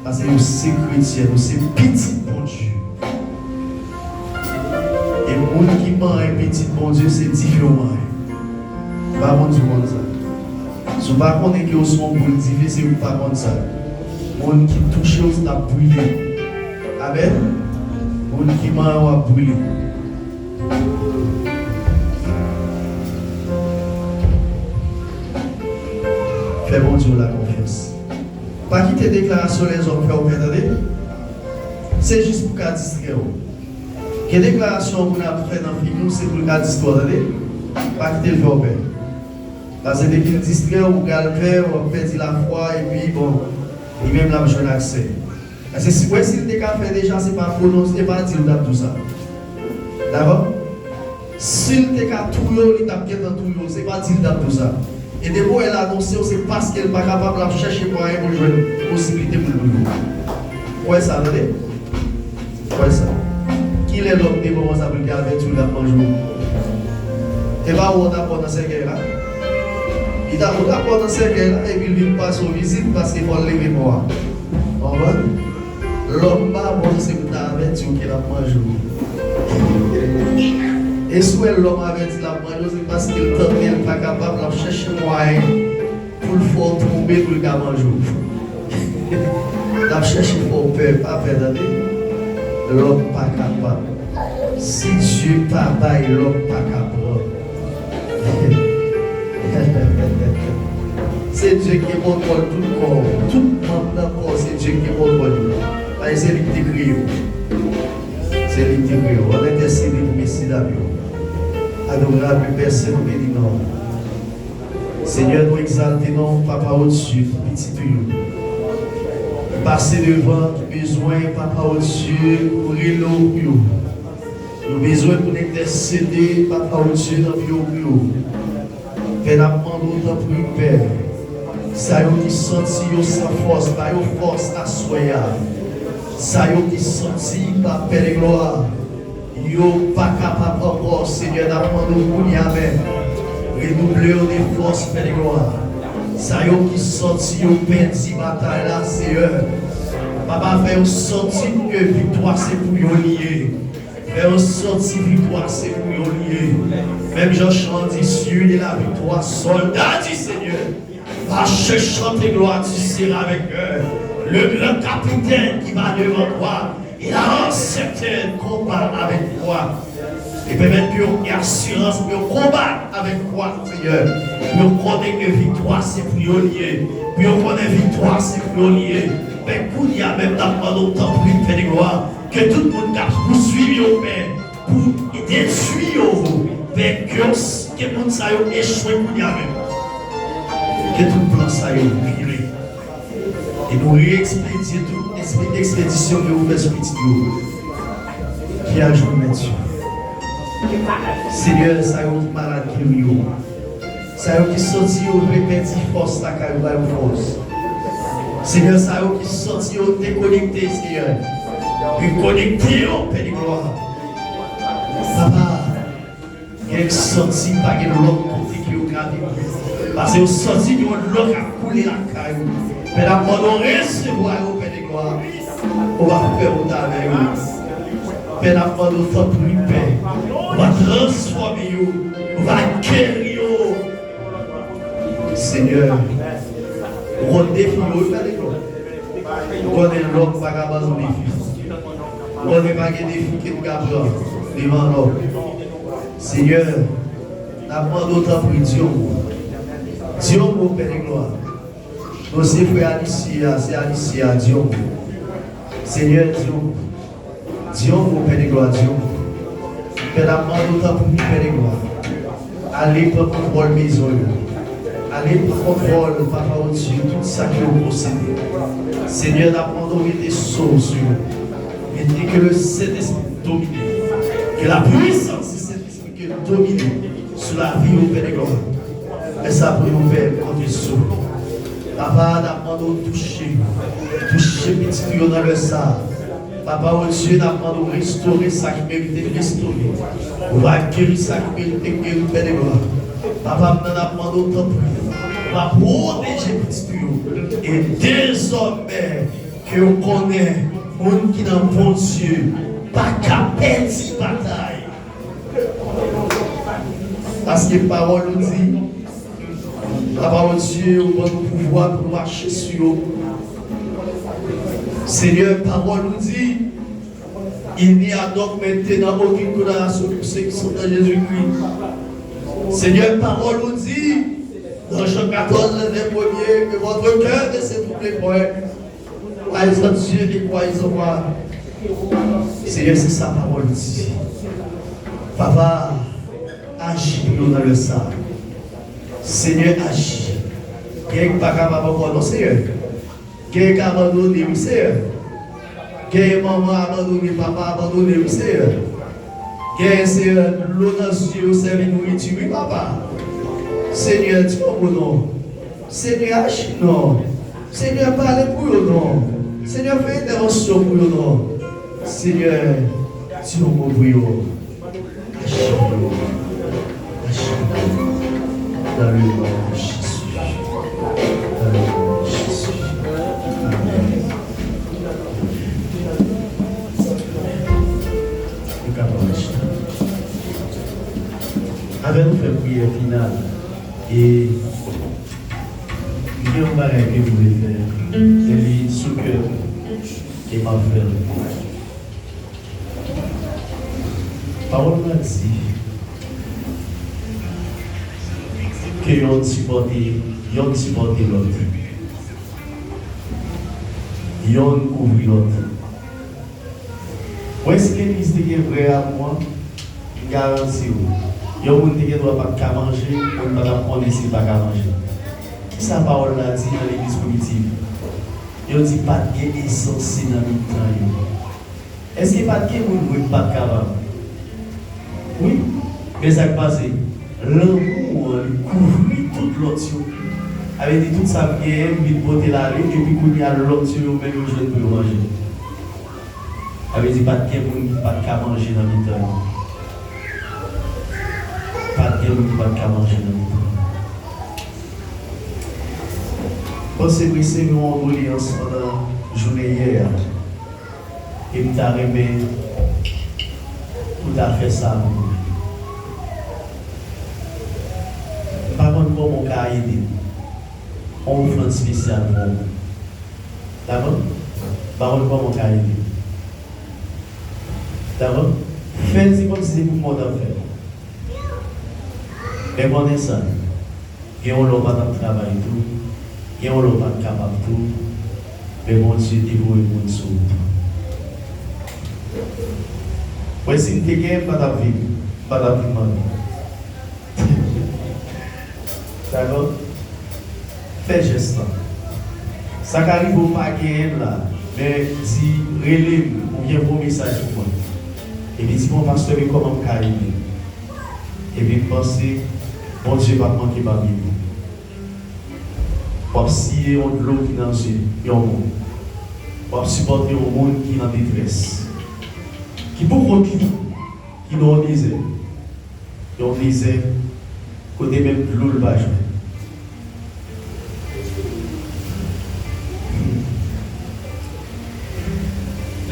paske nou se kretyen, nou se pitit Bondye. E moun ki manyen pitit Bondye, se dife w manyen. M pa konn si w konn sa. Si w pa konnen ke w se yon boul dife, se ou k pa konn sa. Moun ki touche w, l ap brile. Amèn. Moun ki manyen w ap brile. Fè Bondye w la konfyans. Pa kite deklarasyon lèzòm fè w pè, tande. Se jis pou ka distrè w. Gen deklarasyon yon moun ap fè nan figi w, se pou l ka distrè w, tande. Pa kite l fè w pè. Paske depi l distrè w, ou pral pè, w ap pèdi lafwa, epi bon, li menm l ap jwenn aksè. Paske si, wè, si l te ka fè deja, se pa pwononse, se pa di l t ap di w sa. Dakò? Si l te ka touye w, li t ap gentan touye w, se pa di l t ap di w sa. E depi w wè l anonse w, se paske l pa kapab, l ap chèche mwayen pou l jwenn posiblite pou l touye w. Ou wè sa, tande? Ou wè sa? Kilè lòm te bon konsa pou l te avèti w l ap manje w? E pa ou t ap pran nan sèkèy la? Li t ap, ou t ap pran nan sèkèy la, epi l vin pase w vizit paske fò l leve mò a. Konprann? Lòm pa bon, se pou ta avèti w ke l ap manje w. E si w wè lòm avèti l ap manje w, se paske l tante, l pa kapab, l ap chèche mwayen pou l fè w tonbe, pou l ka manje w. L ap chèche fè w pè, pa pè, tande. Lòm pa kapab. Si Dye pa bay, lòm pa ka pran. Se Dye ki gen kontwòl tout kò w, tout manm nan kò w, se Dye ki gen kontwòl yo. Paske se li ki te kreye w. Se li ki te kreye w. Ann entèsede pou mesye dam yo. Adorab Pè Sen, nou beni non w. Senyè, nou egzalte non w, Papa, o Dye, pou pitit ou yo. Pase devan ki bezwen, Papa, o Dye, pou rele w pou yo. Nou bezwen pou n entèsede, Papa, o Dye, nan vi yo pou yo. Pè, n ap mande w, tanpri, Pè, sa yo ki santi yo san fòs, ba yo fòs aswè a. Sa yo ki santi, Papa, Pè de glwa, yo pa kapab ankò, Senyè, n ap mande w kounye a menm, redouble yo de fòs, Pè de glwa. Sa yo ki santi yo pèdi batay la, Senyè, Papa, fè yo santi ke viktwa se pou yo li ye. Fè yo santi viktwa se pou yo li ye. Menm jan chan an di, celui de la victoire, soldat du Seigneur, va se chanter gloire, tu seras vainqueur. Le grand capitaine qui va devant toi, il a accepté le combat avec toi. E pèmèt pou yo gen asirans pou yo konbat avèk fwa, Senyè. Pou yo konnen ke viktwa se pou yo li ye. Pou yo konnen viktwa se pou yo li ye. Men kounye a menm, n ap mande w, tanpri, Pè de glwa, ke tout moun k ap pouswiv yo, Pè, pou detwi yo, Pè, ke, ke moun sa yo echwe kounye a menm. Ke tout plan sa yo vire. E nou re-ekspedye tout ekspe-, ekspedisyon ke ou fè sou pitit yo. Ki a jou mèt yo. Senyè, sa yo ki malad, geri yo. Sa yo ki santi yo vle pèdi fòs lakay ou, ba yo fòs. Senyè, sa yo ki santi yo dekonekte, Senyè, rekonekte yo, Pè de glwa. Papa, gen santi pa gen lòt kote ke yo ka viv. Paske yo santi gen yon dlo k ap koule lakay ou. Pè, n ap mande w resevwa yo, Pè de glwa. Ou va fè wout avè yo. Pè, n ap mande w, tanpri, Pè, ou va transfòme yo. Ou va geri yo. Senyè, ou konn defi yo, Pè de glwa. Ou konnen lòm pa ka ban nou defi. Ou konnen pa gen defi ke nou ka pran devan lòm. Senyè, n ap mande w, tanpri, di yon mo. Di yon mo, Pè de glwa. Non, se frè Alisye a, se Alisye a, di yon mo. Senyè, di yon mo. Di yon mo, Pè de glwa, di yon mo. Pè, n ap mande w, tanpri, Pè de glwa. Ale pran kontwòl mezon yo. Ale pran kontwòl, Papa Bondye, tout sa ke ou posede. Senyè, n ap mande w mete so w sou yo. Mete ke le Sentespri domine. Ke la pwisans di Sentespri ke domine sou lavi yo, Pè de glwa. Fè sa pou nou, Pè, konte sou. Papa, n ap mande w touche. Touche pitit ou yo nan lè sa a. Papa Bondye, n ap mande w restore sa ki merite restore. Ou va geri sa ki merite geri, Pè de glwa. Papa m nan, n ap mande w tanpri. Ou va pwoteje pitit ou yo. E dezòmè, ke yo konnen moun ki nan Bondye pa ka pèdi batay. Paske pawòl ou di, la pawòl Dye, ou ban nou pouvwa pou nou mache sou yo. Senyè, pawòl ou di, il n'y a donc maintenant aucune condamnation pour ceux qui sont en Jésus-Christ. Senyè, pawòl ou di, nan Jan katòz, vèsè premye, que votre cœur ne se trouble point. Croyez en Dieu et croyez en moi. Senyè, se sa pawòl ou di. Papa, aji pou nou nan lè sa. Senyè, aji. Gen ki pa kapab ankò, non, Senyè. Gen ki abandone, wi, Senyè. Gen manman abandone, papa abandone, wi, Senyè. Gen, Senyè, dlo nan zye yo sèvi nouriti, wi, Papa. Senyè, di yon mo, non. Senyè, aji, non. Senyè, pale pou yo, non. Senyè, fè entèvansyon pou yo, non. Senyè, di yon mo pou yo. Aji pou yo. Aji pou yo. Dans le nom de Jésus. Dans le nom de Jésus. Amen. Nou ka pran chita. Avè nou fè priyè final. E gen yon bagay ke m vle fè, se li sou kè m, e m ap fè l. Pawòl la di ke yonn sipòte, yonn sipòte lòt. Yonn kouvri lòt. Mwen, si legliz te gen vrè amou an, m garanti w, yon moun te gen dwa pa t ka manje, moun pa t ap konnen si l pa ka manje. Kisa pawòl la di nan legliz primitiv? Yo di pa t gen esanse nan mitan yo. Èske pa t gen moun vre k pa t kapab? Wi. Men sa k pase? Lanmou an, li kouvri tout lòt yo. Sa vle di tout sa m genyen, m vin pote l ale, epi kounye a lòt yo, yo menm yo jwenn pou yo manje. Sa vle di pa t gen moun ki pa t ka manje nan mitan yo. Pa t gen moun ki pa t ka manje nan mitan yo. Bon, se vre, se yon kondoleyans pandan jounen yè a. E m ta renmen pou ta fè sa pou mwen. M pa konn kòman w ka ede m. Yon ofrann espesyal pou mwen. Dakò? M pa konn kòman w ka ede m. Dakò? Fè l se kòmsi se pou mwen w t ap fè l. Men konnen sa. Gen yon lè w pa t ap travay tou, gen yon lè w pa t kapab tou, men Bondye te voye moun sou ou tou. Mwen, si m te gen, m pa t ap vin, m pa t ap vin mande. Dakò? Fè jès la. Sa ka rive w pa genyen l la, men di, rele m, oubyen voye mesaj pou mwen. Epi di, bon, pastè, men kòman m ka ede? Epi m panse, Bondye p ap manke pami nou. W ap siye yon dlo ki nan zye yon moun. W ap sipòte yon moun ki nan detrès. Ki pou kont li, ki nan yon dezè. Yon dezè kote menm dlo l pa jwenn.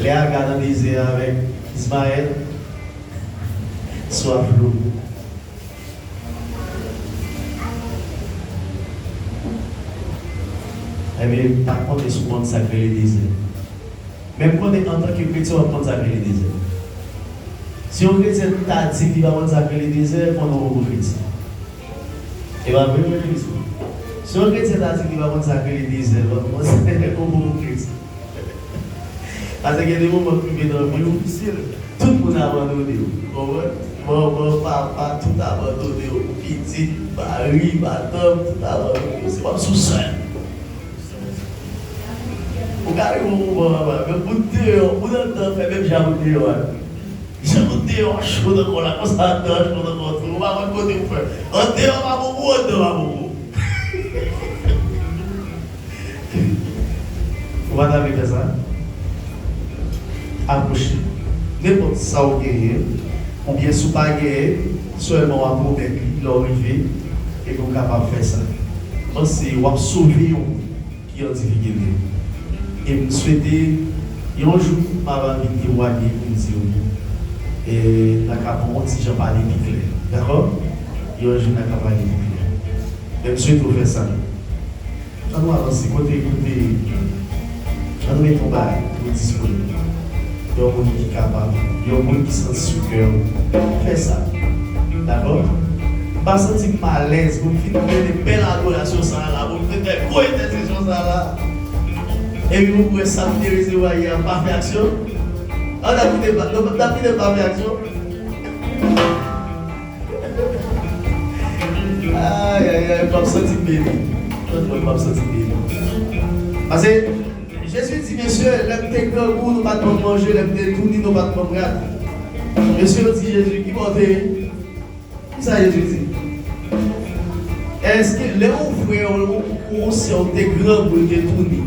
Lè Aga nan dezè a avèk Izmayèl, swaf dlo. Ebyen, m pa konnen si w konn sa k rele dezè. Men m konnen antanke kretyen, w ap konn sa k rele dezè. Si yon kretyen ta di li pa konn sa k rele dezè, konnen w poko kretyen. E pa vre, mwen, Kris? Si yon kretyen ta di li pa konn sa k rele dezè, konnen w poko kretyen. Paske gen de moman k rive nan vi w, tout moun abandone w. Ou konprann? Manman, papa, tout abandone w. Pitit, mari, madanm, tout abandone w. Se kòmsi w sèl. Ou ka rive yon moman, men moun deyò, moun anndan fè menm jan moun deyò a. Jan moun deyò a cho nan kò la, konsa anndan a cho nan kò tou. Ou pa konn kote pou fè. Andeyò pa bon pou ou, anndan pa bon pou ou. Ou pa ta vle fè sa? Apwoche. Nenpòt sa w genyen, oubyen si w pa genyen, sèlman w ap pwomèt li lè w rive, epi w kapab fè sa. Panse w ap sove yon moun ki an difikilte. E m swete yon jou m ava vin temwanye pou m di w, e, n a ka pran yon ti jan pale pi klè. Dakò? Yon jou n a ka pale pi klè. Men m swete w fè sa. Ann nou avanse. Kote, kote, ann nou mete yon bagay pou disponib. Yon moun ki kapab, yon moun ki santi sou kè w. Fè sa. Dakò? M pa santi m alèz pou m fin mennen bèl adorasyon sa a la, pou m fin fè gwo entèsesyon sa a la. Epi pou m wè sa m te resevwa yè a pa fè aksyon. An, n ap kite pa, n ap kite pa fè aksyon. Ay, ay, ay, m ap santi m beni. Tout moun, m ap santi m beni. Paske Jezi di, mesye, lè m te grangou, nou pa t ban m manje, lè m te touni, nou pa t ban m rad. Mesye yo di Jezi, ki bò w te ye? Kisa Jezi di? Èske lè yon frè w, yon sè w te grangou, l te touni,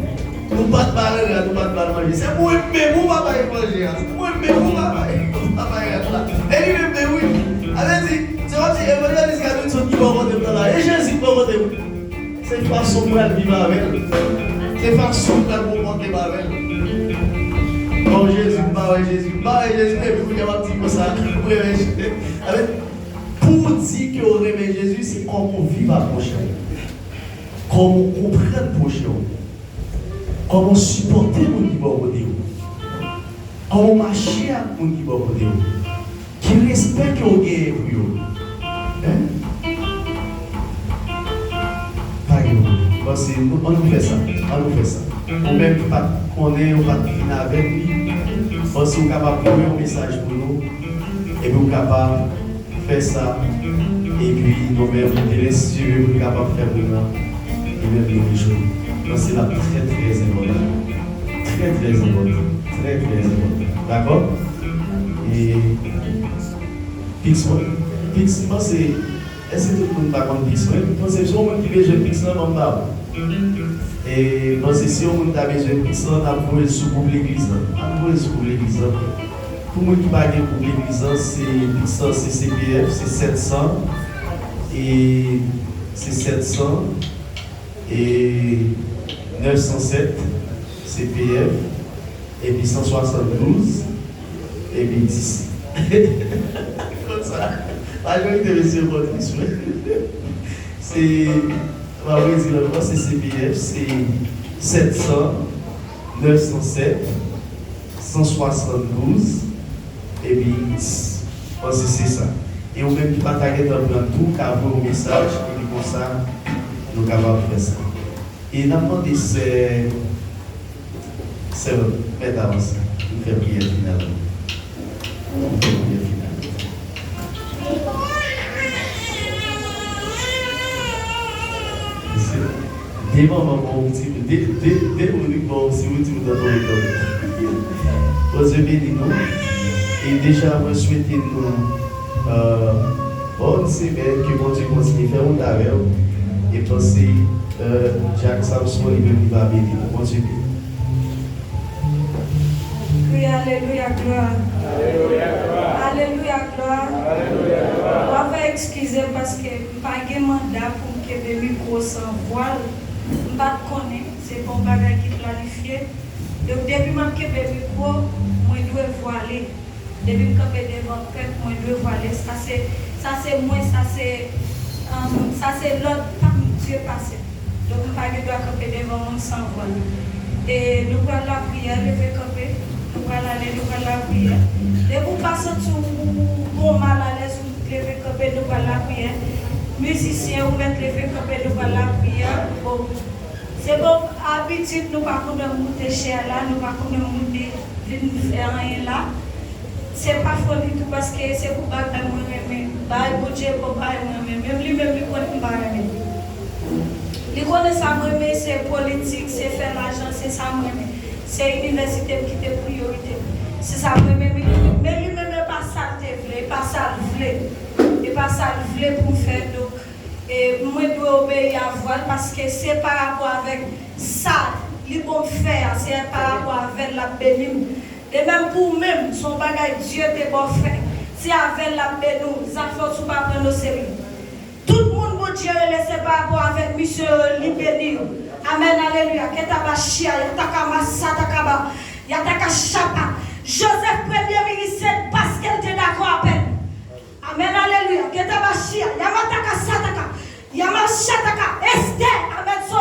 nou pa t ba l rad, nou pa t ba l manje? Se mwen menm ou pa bay manje a. Se mwen menm ou pa bay, ou pa bay rad la. E li menm menm wi. Sa vle di, se kòmsi evanjelis Gabrielson ki bò kote m nan la. E Jezi ki bò kote m. Se fason m pral viv avè l. Se fason m pral konpòte m avè l. Bon, Jezi, m pa wè Jezi, m pa wè Jezi, epi kounye a w ap di konsa, m renmen Jezi. Avè, pou w di ke w renmen Jezi, se kòman w viv ak pwochen w. Kòman w konprann pwochen w. Kòman w sipòte moun ki bò kote w. Kòman w mache ak moun ki bò kote w. Ki respè ke w genyen pou yo? Hein? Pa gen pwoblèm. Panse, nou, ann nou fè sa. Ann nou fè sa. Ou menm ki pa t konnen, ou pa t vin avèk li, panse ou kapab voye yon mesaj pou nou, epi ou kapab fè sa, epi nou menm, nou te enspire pou nou kapab fè moun nan, li menm li rejwenn. Panse l ap trè, trè enpòtan. Trè, trè enpòtan. Trè, trè enpòtan. Dakò? E Pics mwen, Pics, m panse, èske tout moun pa konn Pics mwen? M panse si yon moun ki bezwen Pics lan, ban m ba ou. E m panse si yon moun ta bezwen Pics lan, n ap voye l sou gwoup legliz lan. N ap voye l sou gwoup legliz lan. Pou moun ki pa gen gwoup legliz lan, se Pics lan, se C P F, se sèt san, e se sèt san, e nèf san sèt, C P F, epi san swasanndouz, epi dis. Konsa, majorite mesye yo konn Pics mwen. Se, m ap redi l ankò, se C P F, se sèt san, nèf san sèt, san swasanndouz, epi dis. M panse se sa. E ou menm ki pa ta gentan pran tou, ka voye yon mesaj, epi konsa, nou kapab fè sa. E n ap mande sè, sè Mèt avanse. Nou fè priyè final. Nou fè priyè final. Mesye, de manman ba w ti, de, de, de moun ki ba w si ou ti moun nan tonbe kanpe. Bondye beni nou. E deja, mwen swete nou, euh, bòn semèn, ke Bondye kontinye fè wout avè w. E panse, euh, Jack Samson, li menm, li va beni nou. Bondye beni. Kriye alelouya, glwa. Alelouya, glwa. W ap fè eskize m paske m pa gen manda pou m kenbe mikwo san vwal. M pa t konnen, se pa yon bagay ki planifye. Donk, depi m ap kenbe mikwo, mwen dwe vwale. Depi m kanpe devan pèp, mwen dwe vwale. Sa se, sa se mwen, sa se, um, sa se lòd pa m, Dye pase m. Donk, m pa gen dwa kanpe devan moun san vwal. E nou pral lapriyè, leve kanpe. Nou pral ale, nou pral lapriyè. Depi w pa santi w, ou, ou, ou bon, malalèz, ou leve kanpe, nou pral lapriyè. Mizisyen, ou mèt leve kanpe, nou pral lapriyè. Bon, se bon, abitid, nou pa konn moute chè la, nou pa konn moute Vin fè anyen la. Se pa foli tou, paske se pou bagay mwen renmen. Bagay Bondye bon, bagay mwen renmen. Menm li menm, li konnen m pa renmen. Li konnen sa mwen renmen, se politik, se fè lajan, se sa mwen renmen. Se inivèsite m ki te priyorite m. Se sa mwen renmen, men li menm, e pa sa l te vle, e pa sa l vle. E pa sa l vle pou m fè, donk, e mwen dwe obeyi a vwa l, paske se pa rapò avèk sa li bon m fè a, se pa rapò avè l l ap beni m. De menm pou ou menm, se yon bagay Dye te ba w fè. Se avè l l ap beni w. Zafè w, si w pa pran n oserye. Tout moun Bondye rele, se pa rapò avèk misye, li beni yo. Amèn, alelouya. Ketaba shia, yataka masa takaba, yataka shapa. Jozèf, premye minis, se paske l te dakò avè l. Amèn, alelouya. Ketaba shia, yamataka sataka, yamashataka. Estè, amèn, sove